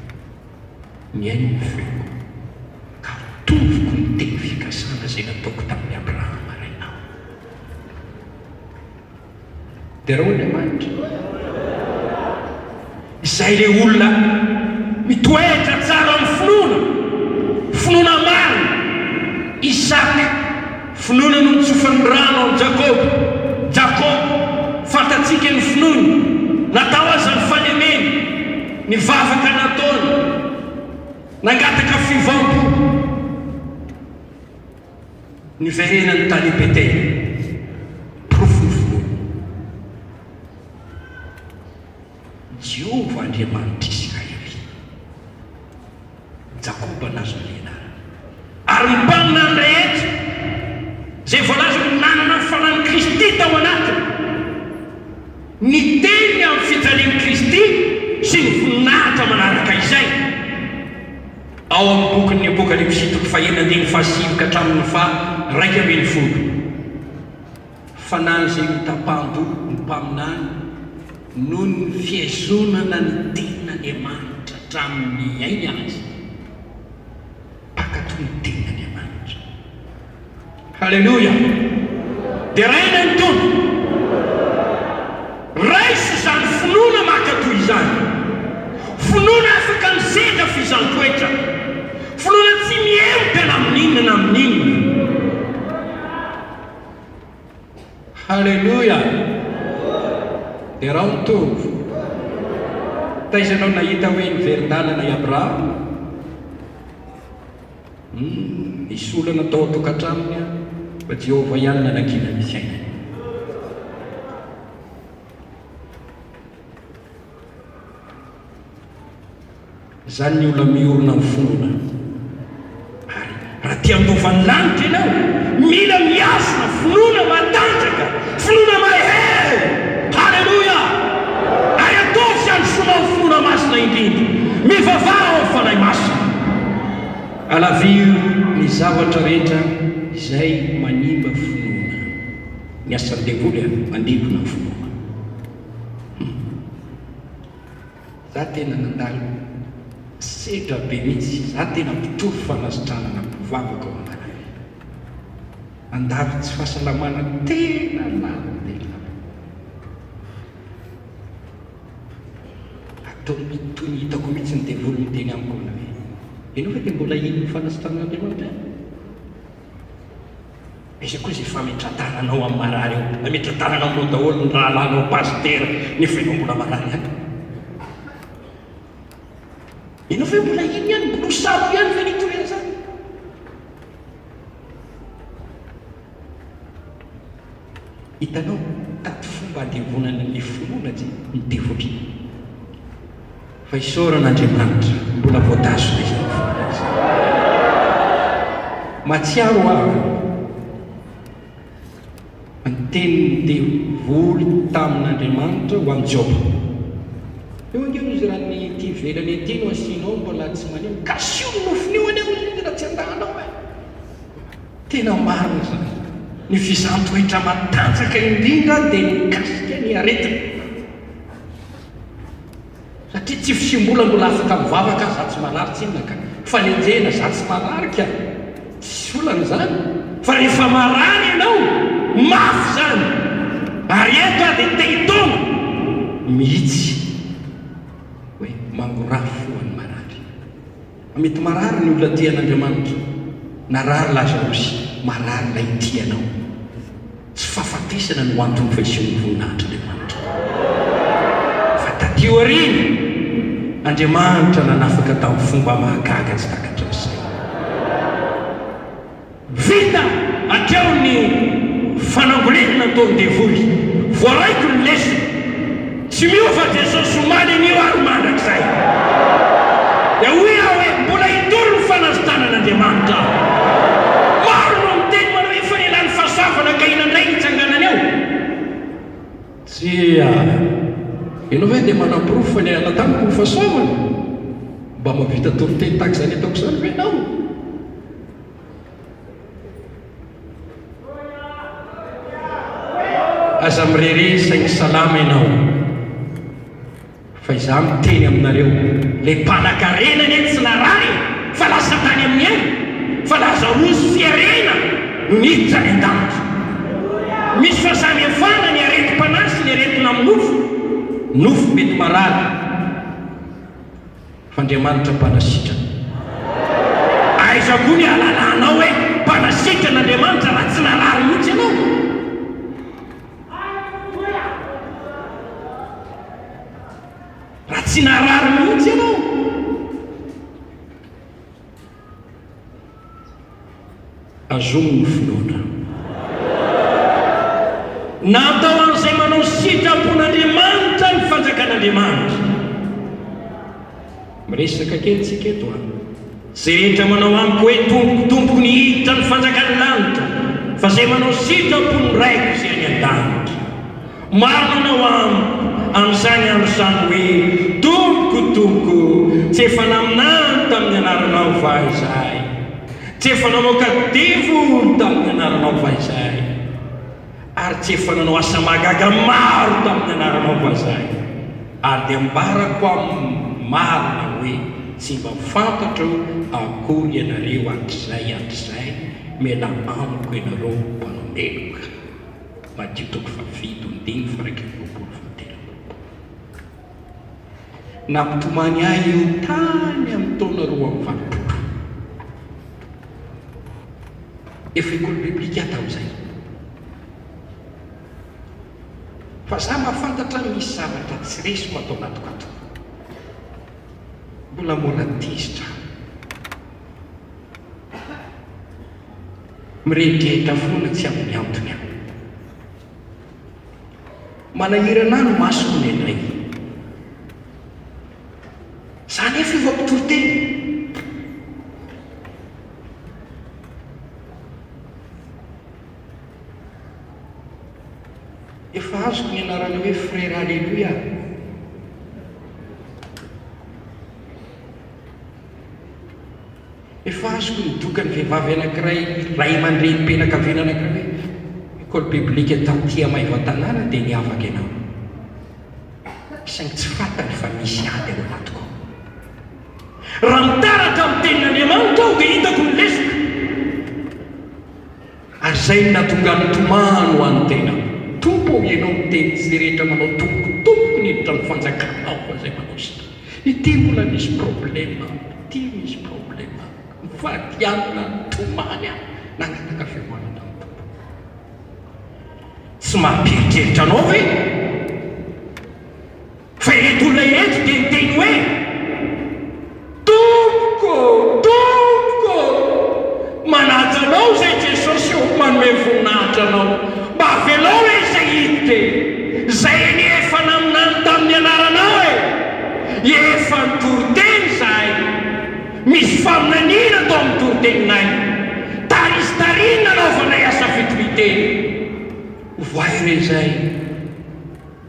nihaino ny feoko, ka tovoko ny teny fikasana izay nataoko tamin'i Abrahama rainao. Derao Andriamanitra. Izay ilay olona mitoetra tsara amin'ny finoana, finoana marina. Isaka, finoana no nitsofany rano an'i Jakoba. Jakoba, fantatsika ny finoany, natao aza ny falemeny, ny vavaka nataony, nangataka fiovam-po. Niverenany tany Betela, porofon'ny finoany. Jehovah Andriamanitr'Isiraely. Jakoba nahazo ny anarany. Ary ny mpaminany rehetra izay voalaza ho nanana ny fanahin'i Kristy tao anatiny, niteny amin'ny fijalian'i Kristy sy ny voninahitra manaraka izay. Ao amin'ny bokin'ny Apokalypsy toko fahenina andininy fahasivy ka hatramin'ny faha 11, Fanahy izay notapahan-doha ny mpaminany noho ny fiezonana ny tenin'Andriamanitra hatramin'ny ainy aza. Mpankatò ny tenin'Andriamanitra. Haleloia! Deraina ny Tompo! Raiso izany finoana maka toy izany. Finoana afaka misedra fizan-toetra. Finoana tsy mihemotra na amin'inona na amin'inona. Haleloia! Derao ny Tompo! Taiza ianao nahita hoe niverin-dalana i Abrahama? Humm, nisy olana tao an-tokantranony an, fa Jehovah ihany nanakiana ny fiainany. Izany ny olona miorina amin'ny finoana. Ary raha te handova ny lanitra ianao, mila mihazona finoana matanjaka, finoana mahery. Haleloia! Ary ataovy sy androsoanao ny finoana masina indrindra. Mivavaha ao amin'ny Fanahy Masina. Alaviro ny zavatra rehetra izay manimba finoana. Ny asan'ny devoly an, mandevona ny finoana. Hum. Za tena nandalo sedra be mihitsy, za tena mpitory fanasitranana, mpivavaka ao anarany. Nandalo tsy fahasalamana tena lalina dia lalina. Ataony toy ny hitako mihitsy ny devoly miteny amiko hoe, Ianao ve dia mbola hino ny fanasitranan'Andriamanitra ihany? Aiza koa izay fametra-tananao amin'ny marary eo? Nametra-tanana aminao daholo ny rahalahinao pasitera nefa ianao mbola marary ihany. Ianao ve mbola hino ihany? Mbola ho sabo ihany ve ny hitoriana izany? Hitanao, tady fomba handevonana ny finoana tsy ny devoly. Fa isaorana Andriamanitra, mbola voatazona izany finoana izany. Mahatsiaro aho ny tenin'ny devoly tamin'Andriamanitra ho an'i Joba. Eo ange hoy izy raha ny ety ivelany ety no asianao mbola tsy manino, kasio ny nofony io anie hoy izy raha tsy andahanao e. Tena marina izany. Ny fizahan-toetra matanjaka indrindra dia mikasika ny aretina. Satria tsy fisiam-bola mbola afaka mivavaka aho, za tsy marary tsinona ka. Fanenjehana, za tsy marary ka. Tsisy olana izany. Fa rehefa marary ianao, mafy izany. Ary eto aho dia te hitaona mihitsy hoe mangorafo fo an'ny marary. Mety marary ny olona tia an'Andriamanitra. Narary Lazarosy, marary ilay tia anao. Tsy fahafatesana no antony fa isehoan'ny voninahitr'Andriamanitra. Fa taty aoriana, Andriamanitra nanafaka tamin'ny fomba mahagaga tsy takatry ny saina. Vita hatreo ny fanangolena nataon'ny devoly. Voaraiko ny lesona. Tsy miova Jesosy omaly anio ary mandrakizay. Dia hoy aho hoe mbola hitory ny fanasitranan'Andriamanitra aho. Maro no miteny manao hoe efa nialan'ny fahasoavana ka inona indray ny hitsanganany eo. Tsia. Ianao ve dia manaporofo fa niala tamiko ny fahasoavana? Mba mahavita toriteny tahaka izany ataoko izany ve ianao? Aza mirehareha saingy salama ianao fa izaho miteny aminareo le mpanakarena anie tsy narary e fa lasa tany amin'ny helo fa Lazarosy fiharena no niditra any an-danitra. Misy fahasamihafana ny aretim-panahy sy ny aretina amin'ny nofo. Nofo mety marary. Fa Andriamanitra mpanasitrana. Aiza koa ny ahalalanao hoe mpanasitrana Andriamanitra raha tsy narary mihitsy ianao? Raha tsy narary mihitsy ianao? Azomy ny finoana. Natao an'izay manao sitrapon'Andriamanitra ny fanjakan'Andriamanitra. Miresaka kely tsika eto an. Izay rehetra manao amiko hoe Tompoko, Tompoko ny hiditra ny fanjakan'ny lanitra, fa izay manao sitrapon'ny Raiko izay any an-danitra. Maro nanao amiko amin'izany andro izany hoe, Tompoko, Tompoko, tsy efa naminany tamin'ny anaranao va izahay? Tsy efa namoaka devoly tamin'ny anaranao va izahay? Ary tsy efa nanao asa mahagaga maro tamin'ny anaranao va izahay? Ary dia ambarako amin'ny marina hoe, tsy mba fantatro akory ianareo hatrizay hatrizay, mialà amiko ianareo mpanao meloka. Matio toko fahavito andininy faha-21 faha-23. Nampitomany ahy io tany amin'ny taona 82. Efa école biblique aho tamin'izay. Fa za mahafantatra misy zavatra tsy resiko ato anatiko ato. Mbola mora tezitra aho. Mirehidrehitra foana tsy amin'ny antony aho. Manahirana ahy ny masoko indraindray. Za nefa efa mpitory teny. Efa azoko ny anarana hoe Frère Alléluia. Efa azoko ny dokan'ny vehivavy anankiray, ray aman-drenim-pianakaviana anankiray hoe, École biblique taty Maevatanàna dia niavaka ianao. Saingy tsy fantany fa misy ady ao anatiko ao. Raha mitaratra amin'ny tenin'Andriamanitra aho dia hitako ny lesoka. Ary izay no nahatonga ny tomany ho an'ny tenako. Tompo ô, Ianao miteny tsy rehetra manao Tompoko, Tompoko ny hiditra ny fanjakanao fa izay manao sitraka. Ity mbola misy problème amiko, ity misy problème amiko. Mifady hanina nitomany aho, nangataka fiomanana tamin'ny Tompo. Tsy mampieritreritra anao ve? Fa ireto olona ireto dia niteny hoe, Tompoko ô, Tompoko ô, manaja Anao izay Jesosy ô, manome voninahitra Anao. Mba avelao re izay. Misy faminaniana tao amin'ny toriteninay. Tary sy tary ny nanaovanay asa fitorian-teny. Ovahy re izay,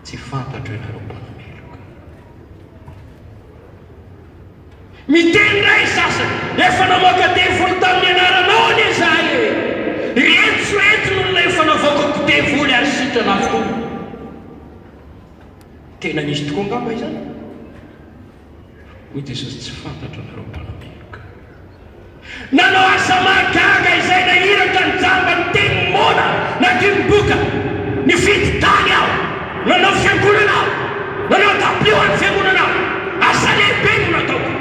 tsy fantatro ianareo mpanameloka. Miteny indray ny sasany, Efa namoaka devoly tamin'ny anaranao anie izahay e! Ireto sy ireto ny olona efa navoakako devoly ary sitrana avokoa. Tena nisy tokoa angamba izany? Hoy Jesosy, Tsy fantatro anareo mpanameloka. Nanao asa mahagaga izay nahiratra ny jamba, niteny ny moana, nadio ny boka. Nifidy tany aho, nanao fiangonana aho, nanao dabilio an'ny fiangonana aho. Asa lehibe no nataoko.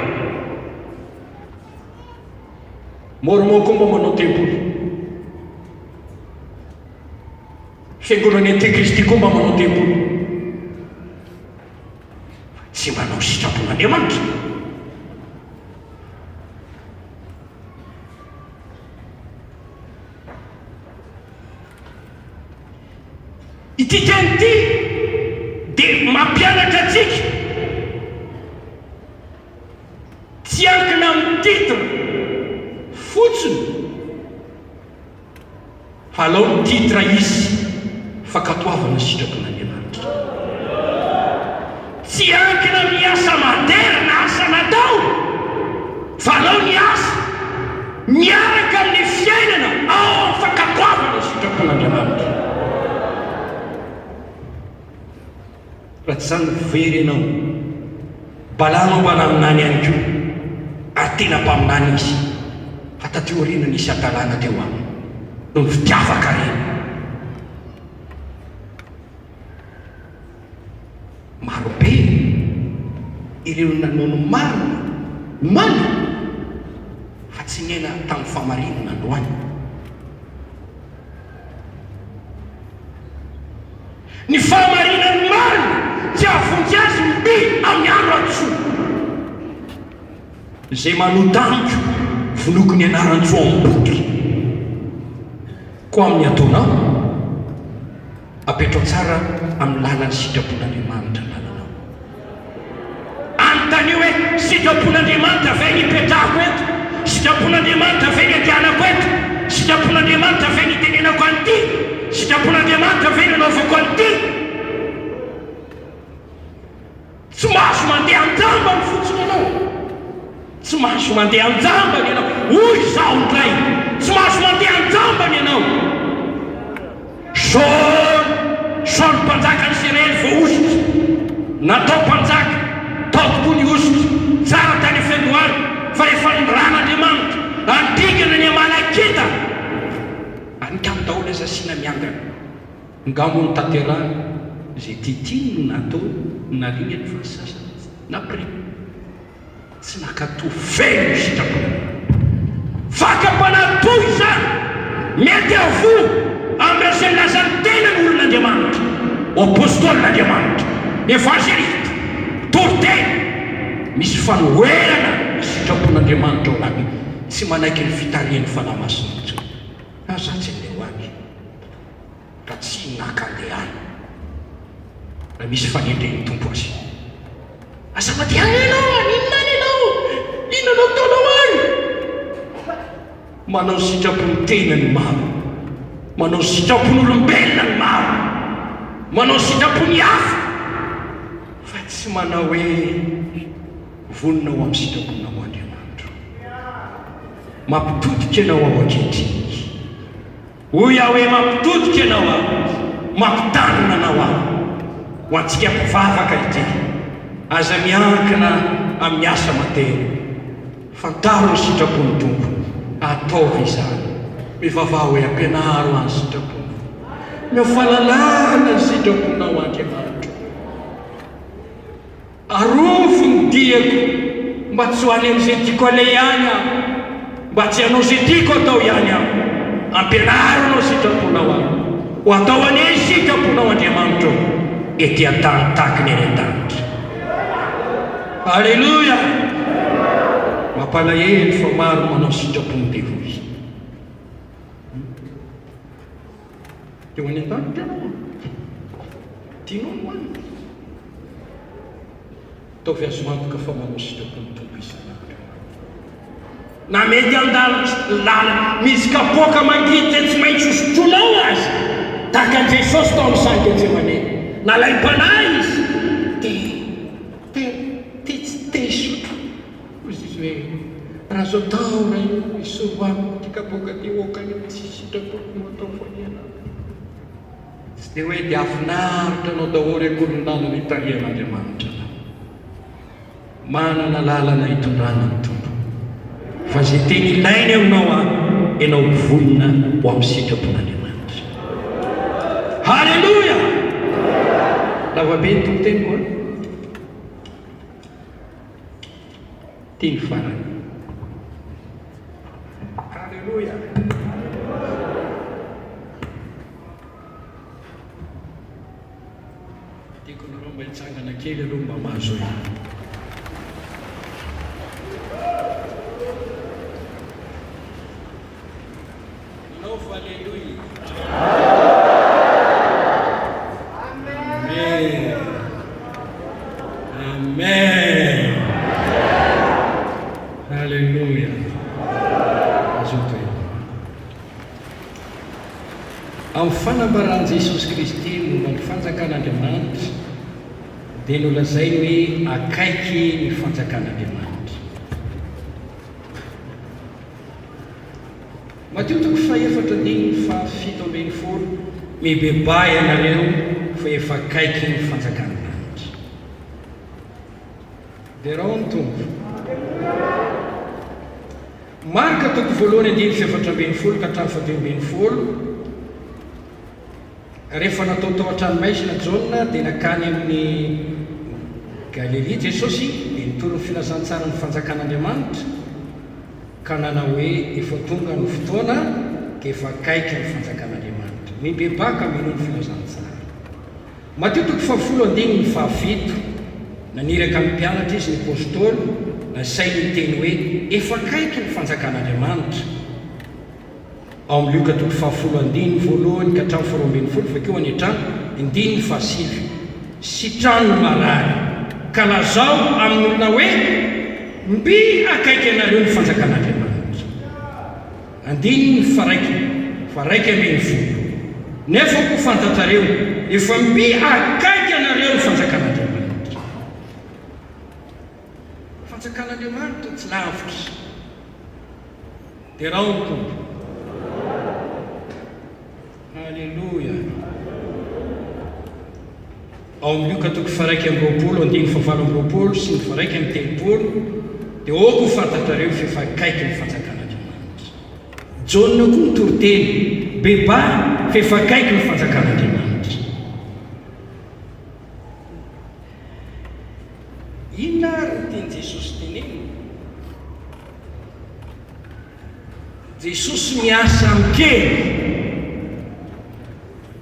Mormon koa mba manao tempoly. Fiangonan'ny Antikristy koa mba manao tempoly. Fa tsy manao sitrapon'Andriamanitra. Ity teny ity dia mampianatra antsika tsy hiankina amin'ny titre fotsiny fa alao ny titre hisy fankatoavana sitrapon'Andriamanitra. Tsy hiankina amin'ny asa maderina, asa natao, fa alao ny asa miaraka amin'ny fiainana ao amin'ny fankatoavana ny sitrapon'Andriamanitra. Raha tsy izany very ianao. Balama mba naminany ihany koa, ary tena mpaminany izy, fa taty aoriana nisy hadalana teo aminy, noho ny fitiavan-karena. Marobe ireo nanao ny marina omaly, fa tsy niaina tamin'ny fahamarinana androany. Ny fahamarinan'ny marina tsy hahavonjy azy mby amin'ny andro hadisoany. Izay manota amiko, vonoiko ny anaran-tsoa ao amin'ny boky. Koa amin'ny ataonao, apetrao tsara amin'ny lalan'ny sitrapon'Andriamanitra ny lalanao. Anontanio hoe, Sitrapon'Andriamanitra ve ny hipetrahako eto? Sitrapon'Andriamanitra ve ny handehanako eto? Sitrapon'Andriamanitra ve ny hitenenako an'ity? Sitrapon'Andriamanitra ve ny hanaovako an'ity? Tsy mahazo mandeha an-jambany fotsiny ianao. Tsy mahazo mandeha an-jambany ianao. Hoy izaho indray, tsy mahazo mandeha an-jambany ianao. Saoly, Saoly mpanjakan'i Isiraely voahosotra, natao mpanjaka, tao tokoa ny hosotra, tsara tany am-fiandohana, fa rehefa niràn'Andriamanitra handringana ny Amalekita, ary nikamo daholo aza asiana miangana. Nga moa notanterahiny izay tiatiany no nataony, naringany fa ny sasany nampirimy. Tsy nankatò feno ny sitrapony. Fakam-panahy toy izany mety havoa amin'ireo izay milaza ny tenany ho olon'Andriamanitra, ho apôstôlin'Andriamanitra, evangelista, mpitoriteny. Misy fanoherana ny sitrapon'Andriamanitra ao anatiny, tsy manaiky ny fitarihan'ny Fanahy Masina intsony. Aza tsy andeha ho any. Raha tsy naka andeha any. Raha misy fanendren'ny Tompo azy. Aza mandeha any ianao, haninona any ianao? Inona no ataonao any? Manao sitrapon'ny tena ny maro. Manao sitrapon'olombelona ny maro. Manao sitrapon'ny hafa. Fa tsy manao hoe vonona ho amin'ny sitraponao Andriamanitro. Mampitodika ianao aho ankehitriny. Hoy aho hoe mampitodika anao aho, mampitandrina anao aho. Ho antsika mpivavaka ity, aza miankina amin'ny asa aman-tena. Fantaro ny sitrapon'ny Tompo, ataovy izany. Mivavaha hoe ampianaro ahy ny sitraponao. Omeo fahalalana ny sitraponao Andriamanitro. Arovy ny diako mba tsy ho any amin'izay tiako aleha ihany aho, mba tsy hanao izay tiako atao ihany aho. Ampianaro hanao sitraponao aho. Ho atao anie ny sitraponao Andriamanitra ô, ety an-tany tahaka ny any an-danitra. Aleloia! Mampalahelo fa maro manao sitrapon'ny devoly. Teo any an-danitra ianao an! Tianao ny ho any? Ataovy azo antoka fa manao sitrapon'ny Tompo isan'andro ianao. Na mety handalo lalana misy kapoaka mangidy izay tsy maintsy hosotroinao aza, tahaka an'i Jesosy tao amin'ny saha Getsemane. Nalaim-panahy Izy, dia te, te tsy te hisotro. Hoy Izy hoe, Raha azo atao, Ray ô, esory amiko ity kapoaka ity, aoka anie tsy sitrapoko no atao fa ny Anao. Tsy dia hoe dia hahafinaritra anao daholo akory ny lalana itarihan'Andriamanitra anao. Manana lalana hitondrana ny Tompo. Fa izay teny ilainy aminao an, ianao vonona ho amin'ny sitrapon'Andriamanitra. Haleloia! Lava be ny toriteniko an. Ity ny farany. Haleloia! Tiako nareo mba hitsangana kely aloha mba mahazo aina. Manaova aleloia. Amen. Amen. Haleloia. Mazoto e. Amin'ny fanambaran'i Jesosy Kristy momba ny Fanjakan'Andriamanitra, dia nolazainy hoe akaiky ny Fanjakan'Andriamanitra. Matio toko fahefatra andininy faha-17, Mibebaha ianareo, fa efa akaiky ny Fanjakan'ny lanitra. Derao ny Tompo. Marka toko voalohany andininy fahefatra ambin'ny folo ka hatramin'ny fahadimy ambin'ny folo, Rehefa natao tao an-tranomaizina Jaona dia nankany amin'i Galilia Jesosy dia nitory ny filazantsaran'ny fanjakan'Andriamanitra ka nanao hoe, Efa tonga ny fotoana ka efa akaiky ny fanjakan'Andriamanitra. Mibebaha ka minoa ny filazantsara. Matio toko fahafolo andininy fahafito, Naniraka ny mpianatra izy, ny apostoly, nasainy niteny hoe, Efa akaiky ny fanjakan'Andriamanitra. Ao amin'ny Lioka toko fahafolo andininy voalohany ka hatramin'ny faharoa ambin'ny folo, vakio any an-trano, andininy fahasivy, Sitrano ny marary, ka lazao amin'ny olona hoe, Mby akaiky anareo ny fanjakan'Andriamanitra. Andininy faharaika, faharaika ambin'ny folo, Nefa koa fantatrareo, efa mby akaiky anareo ny fanjakan'Andriamanitra. Fanjakan'Andriamanitra tsy lavitra. Derao ny Tompo. Haleloia. Ao amin'ny Lioka toko faha-21 andininy fahavalo amby roapolo sy ny faha-31 dia aoka ho fantatrareo fa efa akaiky ny fanjakan'Andriamanitra. Jaona koa nitory teny, Bebaha fa efa akaiky ny fanjakan'Andriamanitra. Inona ary no tian'i Jesosy tenenina? Jesosy miasa amin-kery.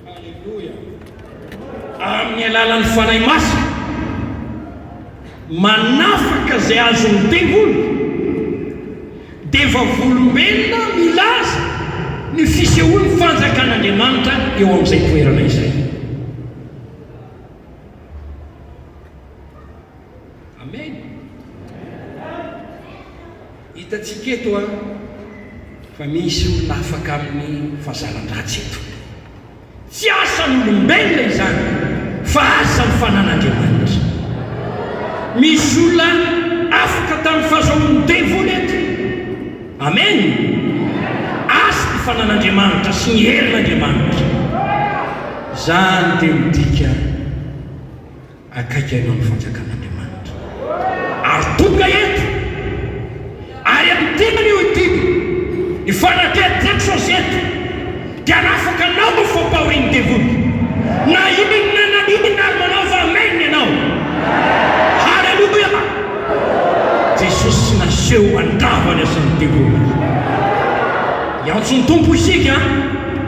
Aleloia. Amin'ny alalan'ny Fanahy Masina, manafaka izay azon'ny devoly, dia vavolombelona milaza ny fisehoan'ny fanjakan'Andriamanitra eo amin'izay toerana izay. Amen. Hitantsika eto an, fa misy olona afaka amin'ny fahazaran-dratsy eto. Tsy asan'olombelona izany fa asan'ny fanan'Andriamanitra. Misy olona afaka tamin'ny fahazahoan'ny devoly eto. Amen. Asa ny fanan'Andriamanitra sy ny herin'Andriamanitra. Izany dia midika akaiky anao ny fanjakan'Andriamanitra. Ary tonga eto, ary amin'ity anio ity, ny fanatrehan'i Jesosy eto, dia hanafaka anao ny fampahorian'ny devoly. Na inona na inona ary manaova amen ianao. Haleloia! Jesosy naseho handrava ny asan'ny devoly. Hiantso ny Tompo isika,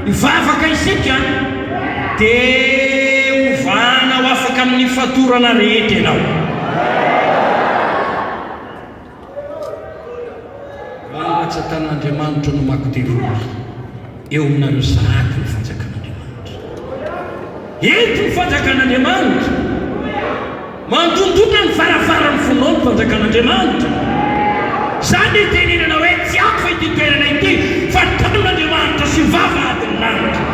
hivavaka isika. Dia hovahana ho afaka amin'ny fatorana rehetra ianao. Ny ratsan-tanan'Andriamanitra no mako devoly eo aminareo sahady ny fanjakan'Andriamanitra. Eto ny fanjakan'Andriamanitra. Mandondona ny varavaran'ny fonao ny fanjakan'Andriamanitra. Izany no itenenana hoe tsy. ity toerana ity fa tranon'Andriamanitra sy vavahadin'ny lanitra.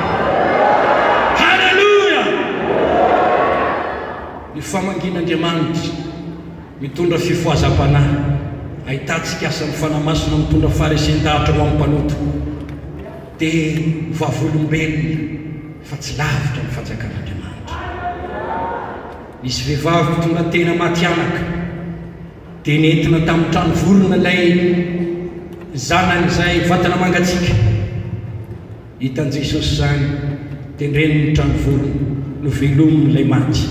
Haleloia! Ny famangian'Andriamanitra mitondra fifohazam-panahy, ahitantsika asan'ny Fanahy Masina mitondra faharesen-dahatra ho amin'ny mpanota, dia vavolombelona fa tsy lavitra ny fanjakan'Andriamanitra. Nisy vehivavy mpitondra tena maty anaka, dia nentina tamin'ny trano vorona ilay zanany izay vatana mangatsiaka. Hitan'i Jesosy izany, dia nireny ny trano vorona, novelominy ilay maty.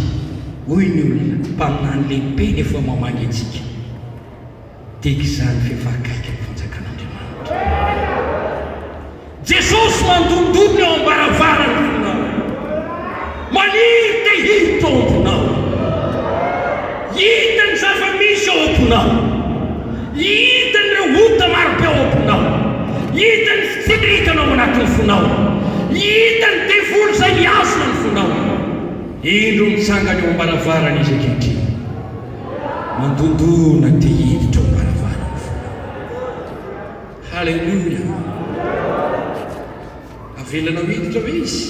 Hoy ny olona, Mpaminany lehibe nefa mamangy antsika. Dika izany f'efa akaiky ny fanjakan'Andriamanitra. Jesosy mandondona eo am-baravaran'ny fonao. Maniry te hiditra ao am-ponao. Hita ny zava-misy ao am-ponao. Hita ireo ota marobe ao am-ponao. Hita ny fitsiriritana ao anatin'ny fonao. Hita ny devoly izay mihazona ny fonao. Indro mitsangana eo am-baravarana izy ankehitriny. Mandondona te hiditra ao am-baravaran'ny fonao. Haleloia! Avelanao hiditra ve izy?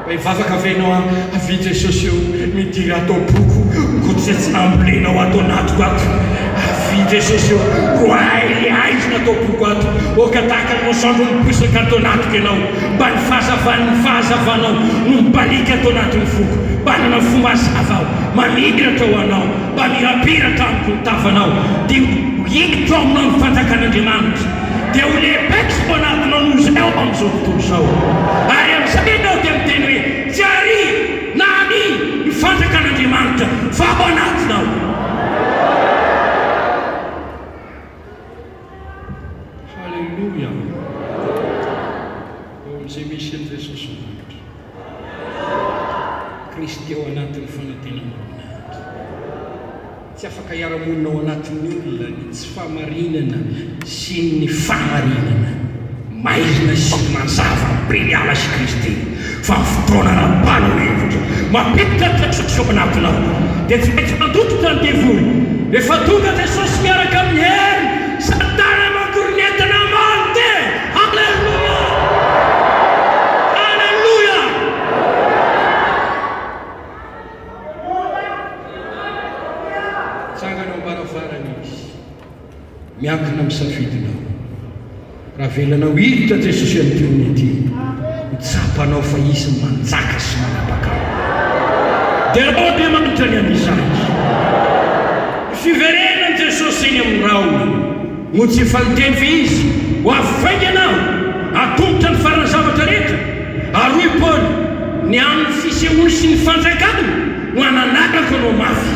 Mba hivavaka ve ianao an? Avia Jesosy o, midira ato am-poko, koa tsy nambolenao ato anatiko ato. Avia Jesosy o, roahy le haizina ato am-poko ato. Oka tahaka ny masoandro miposaka ato anatiko ianao. Mba ny fahazavan'ny fahazavanao no mibaliaka ato anatin'ny foko. Mba hanana fo mazava aho, mamiratra ho anao. Mba mirapiratra amiko ny tavanao. Dia ho hiditra ao aminao ny fanjakan'Andriamanitra. Dia ho lehibe sy ho anatinao noho izay ao amin'izao tontolo izao. Ary amin'izay ianao dia miteny hoe, Tsy àry na àry ny fanjakan'Andriamanitra, fa ao anatinao. Haleloia! Eo amin'izay misy an'i Jesosy Voninahitra. Kristy ao anatin'ny fanantenana voninahitra. Tsy afaka hiara-monina ao anatin'ny olona ny tsy fahamarinana sy ny fahamarinana. Maizina sy mazava ny Beliala sy Kristy, fa ny fotoana anapahanao hevitra, mampiditra ny Jesosy ao anatinao, dia tsy maintsy mandositra ny devoly. Rehefa tonga Jesosy miaraka amin'ny heriny, Satana mangoron'entana mandeha! Aleloia! Aleloia! Mitsangana eo am-baravarana izy. Miankina amin'ny safidinao. Raha avelanao hiditra Jesosy amin'ity olona ity, ho tsapanao fa Izy no manjaka sy manapaka ao. Derao Andriamanitra ny amin'izany. Ny fiverenan'i Jesosy eny amin'ny rahona no tsy efa niteny ve Izy, Ho avy faingana Aho, hatombotra ny faran'ny zavatra rehetra? Ary hoy Paoly, Ny amin'ny fisehoany sy ny fanjakany no hananarako anao mafy.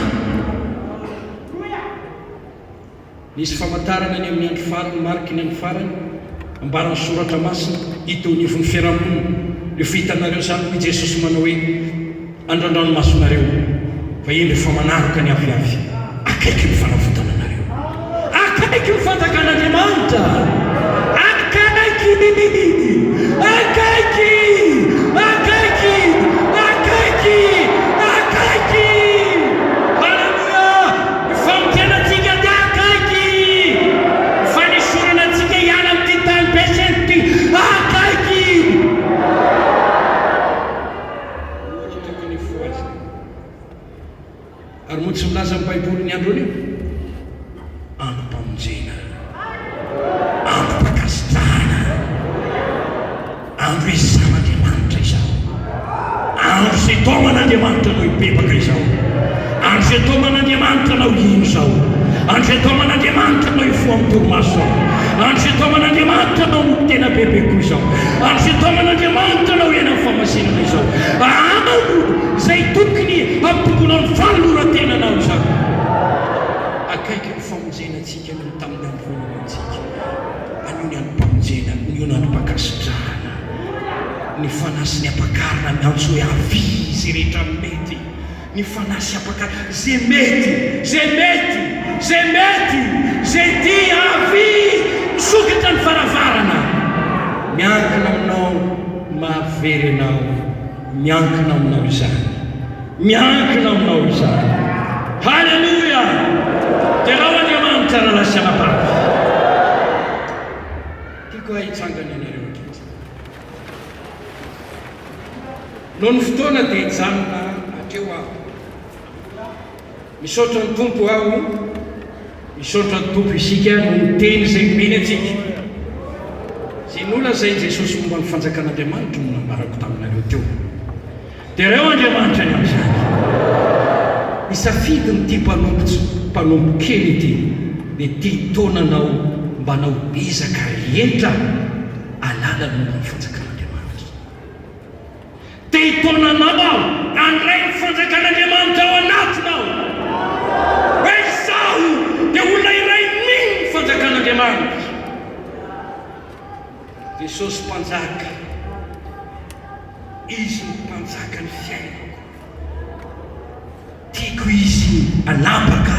Nisy famantarana ny amin'ny andro farany, mariky ny andro farany, ambaran'ny Soratra Masina, hita eo anivon'ny fiarahamonina. Rehefa hitanareo izany, hoy Jesosy manao hoe, Andrandrao ny masonareo, fa indro efa manaroka ny aviavy, akaiky ny fanavotana anareo. Akaiky ny fanjakan'Andriamanitra! Akaiky! Akaiky! Akaiky! Akaiky! Akaiky! Haleloia! Ny famonjena antsika dia akaiky! Ny fanesorana antsika hiala amin'ity tany be sento ity akaiky! Ora tokony hifohazana. Ary moa tsy milaza ny Baiboly ny andro anio? Androm-pamonjena, androm-pankasitrahana, andro isan'Andriamanitra izao, andro izay taoman'Andriamanitra anao hibebaka izao, andro izay taoman'Andriamanitra anao hino izao, andro izay taoman'Andriamanitra anao hifoha amin'ny torimaso izao, andro izay taoman'Andriamanitra anao ho tena bebe koa izao, andro izay taoman'Andriamanitra anao hiaina amin'ny fahamasinana izao, andro izay tokony hampitomboanao ny fanoloran-tenanao izany. Akaiky ny famonjena antsika noho ny tamin'ny andro voalohany antsika. Anio ny androm-pamonjena, anio ny androm-pankasitrahana. Ny fanahy sy ny ampakarina miantso hoe avia izay rehetra mety. Ny fanahy sy ampakarina, izay mety, izay mety, izay mety, izay tia, avia! Misokatra ny varavarana. Miankina aminao ny mahavery anao, miankina aminao izany. Miankina aminao izany. Haleloia! Derao Andriamanitra rahalahy sy anabavy. Tiako aho hitsangana ianareo ankehitriny. Noho ny fotoana dia hijanona hatreo aho. Misaotra ny Tompo aho, misaotra ny Tompo isika noho ny teny izay nomeny antsika. Izay nolazain'i Jesosy momba ny fanjakan'Andriamanitra no nambarako taminareo teo. Derao Andriamanitra ny amin'izany. Nisafidy ny ity mpanompo tsy mpanompo kely ity dia ity taona anao mba hanao ezaka rehetra alala momba ny fanjakan'Andriamanitra. Te hitaona anao aho handray ny fanjakan'Andriamanitra ao anatinao. Hoe izaho dia olona iray mino ny fanjakan'Andriamanitra. Jesosy Mpanjaka. Izy no mpanjaka ny fiainako. Tiako Izy hanapaka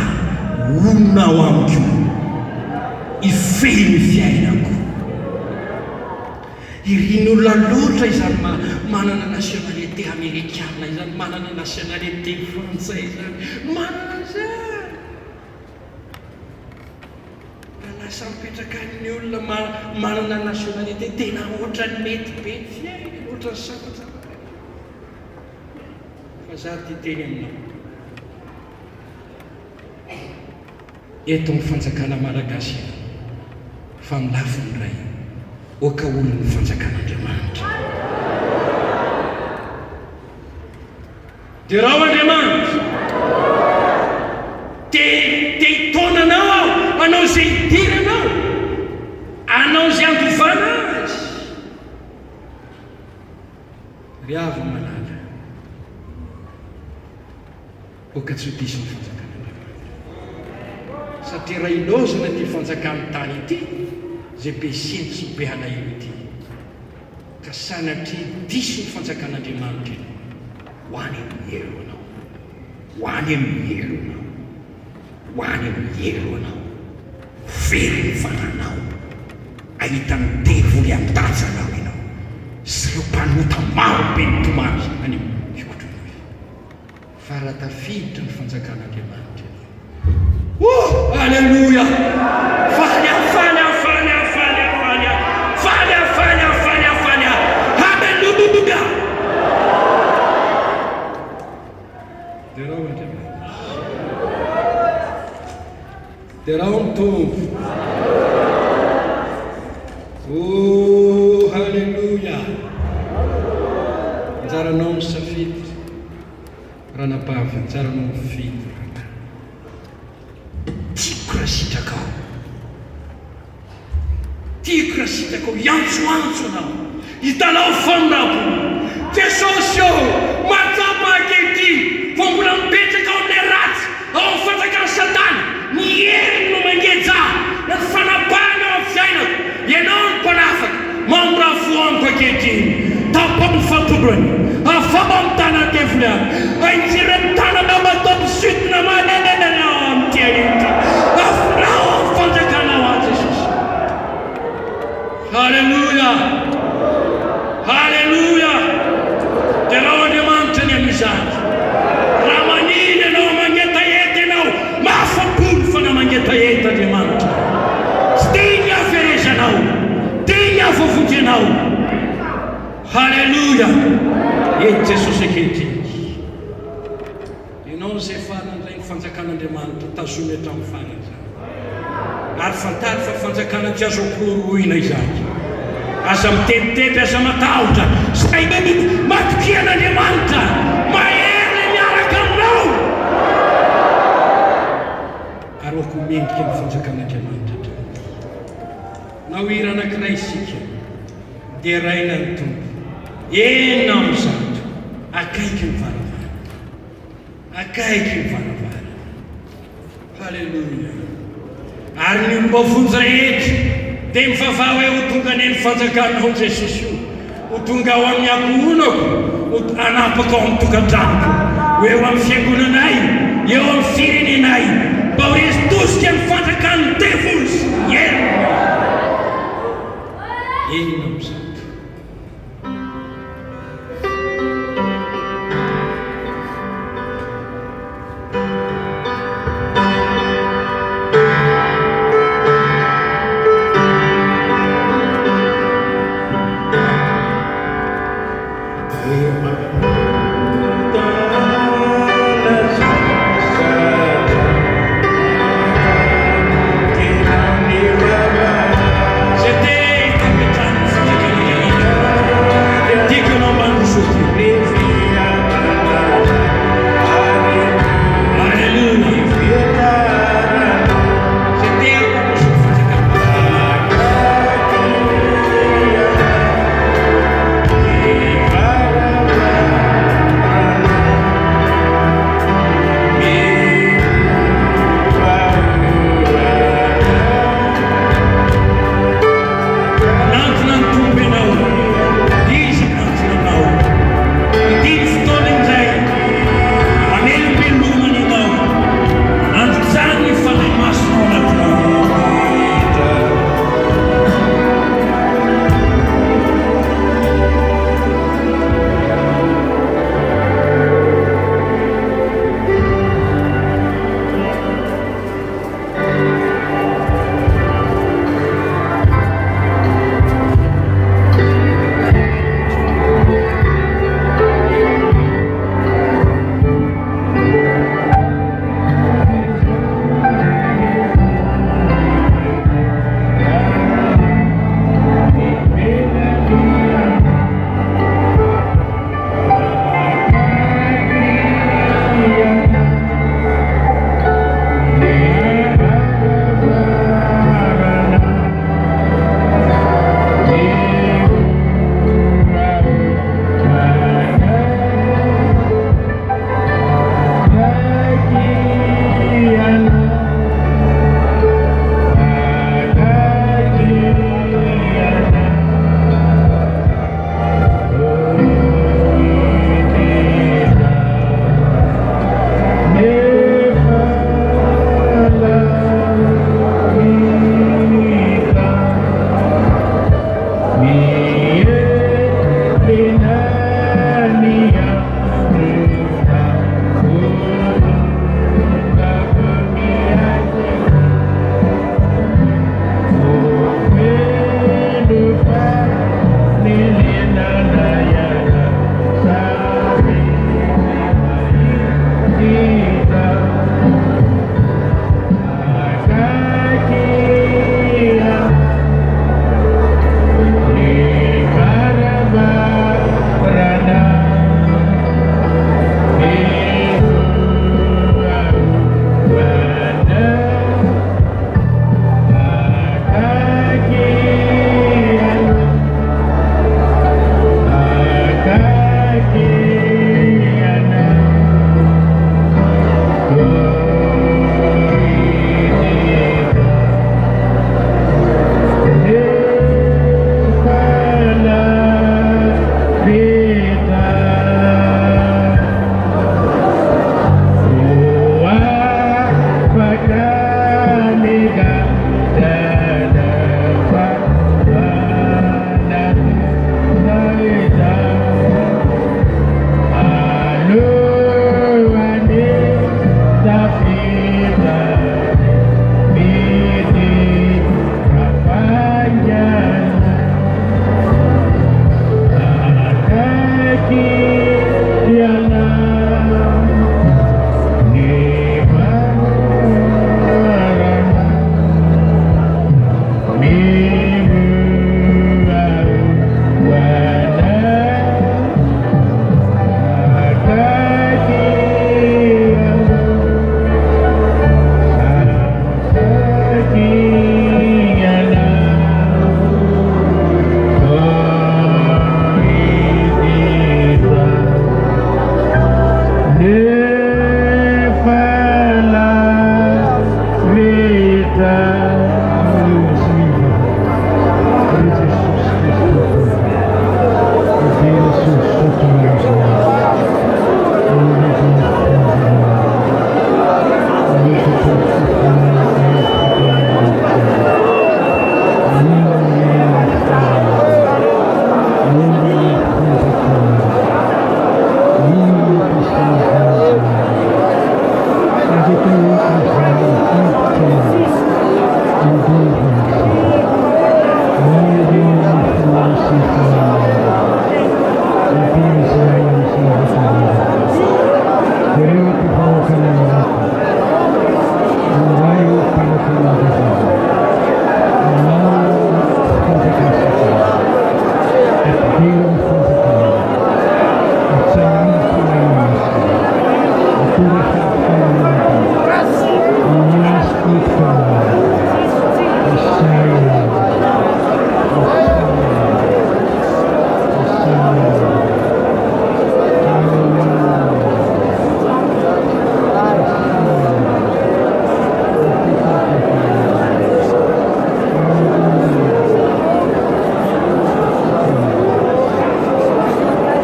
honina ao amiko, hifehy ny fiainako. Irin'ny olona loatra izany manana nationalité amerikana izany, manana nationalité frantsay izany, manana an'izany. Raha lasa mipetraka any ny olona manana nationalité tena ohatran'ny mety be ny fiainany, ohatran'ny sambasambatra. Fa za tia teny aminao. Eto amin'ny fanjakana malagasy ianao fa amin'ny lafiny iray oka olon'ny fanjakan'Andriamanitra. Derao Andriamanitra! Te te hitaona anao aho hanao izay hidiranao, hanao izay handovana azy. Ry havana malala, aoka tsy ho diso ny fanjakan'Andriamanitra. Satria raha ilaozana ity fanjakan'ny tany ity, izay be sento sy be alahelo ity, Ka sanatria diso ny fanjakan'Andriamanitra ianao, ho any amin'ny helo ianao, ho any amin'ny helo ianao, ho any amin'ny helo ianao, ho very ny fananao, hahita ny devoly handatsa anao ianao, sy ireo mpanota maro be mitomany any amin'ny fikotrohana. Fa raha tafiditra ny fanjakan'Andriamanitra ianao. Oh! Aleloia! Faly aho, faly aho, faly aho, faly aho, faly aho, faly aho, faly aho, faly aho, faly aho. Haleloia! Derao Andriamanitra. Derao ny Tompo. Oh, haleloia! Anjaranao misafidy. Ranabavy, anjaranao mifidy rahalahy. Tiako raha sitrakao. Tiako raha sitrakao hiantsoantso anao. Hitanao famindrampo. Jesosy ô, mahatsapa ankehitriny fa mbola mipetraka ao amin'ilay ratsy, ao amin'ny fanjakan'i Satana. Ny heriny no mangeja ahy, na ny fanapahany ao amin'ny fiainako. Ianao no mpanafaka. Mamindrà fo amiko ankehitriny. Tapaho ny fatorany. Afaho amin'ny tanan'ny devoly aho. Ahinjiro ny tananao mba atao misintona manerana aho amin'ity anio ity. Afindrao amin'ny fanjakanao aho Jesosy. Haleloia! Haleloia! Derao Andriamanitra ny amin'izany. Raha maniry ianao mangetaheta ianao, mahafa-po ny fanahy mangetaheta Andriamanitra. Tsy tiany hahaverezanao, tiany hahavoavonjy anao. Haleloia! Eny Jesosy ankehitriny. Ianao izay efa nandray ny fanjakan'Andriamanitra, tazomy hatramin'ny farany izany. Ary fantaro fa fanjakana tsy azo ampirorohina izany. Aza mitebiteby, aza matahotra. Saino matokia an'Andriamanitra. Mahery ilay miaraka aminao. Ary aoka ho mendrika ny fanjakan'Andriamanitra hatrany. Nao hira anankiray isika. Deraina ny Tompo. 106. Akaiky ny varavarana. Akaiky ny varavarana. Haleloia. Ary ny olom-boavonjy rehetra dia mivavaha hoe ho tonga anie ny fanjakanao Jesosy o. Ho tonga ao amin'ny ankohonako, ho hanapaka ao amin'ny tokantranoko, ho eo amin'ny fiangonanay, eo amin'ny firenenay, mba ho resy tosika ny fanjakan'ny devoly sy ny heriny. 106.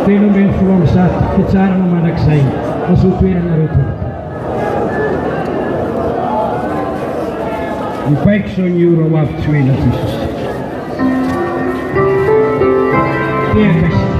113, Fitsaharana mandrakizay. Mazoto toerana tompoko. Mibaiko izao ny ora ho avy tsy ho ela Jesosy. Tehaka isika.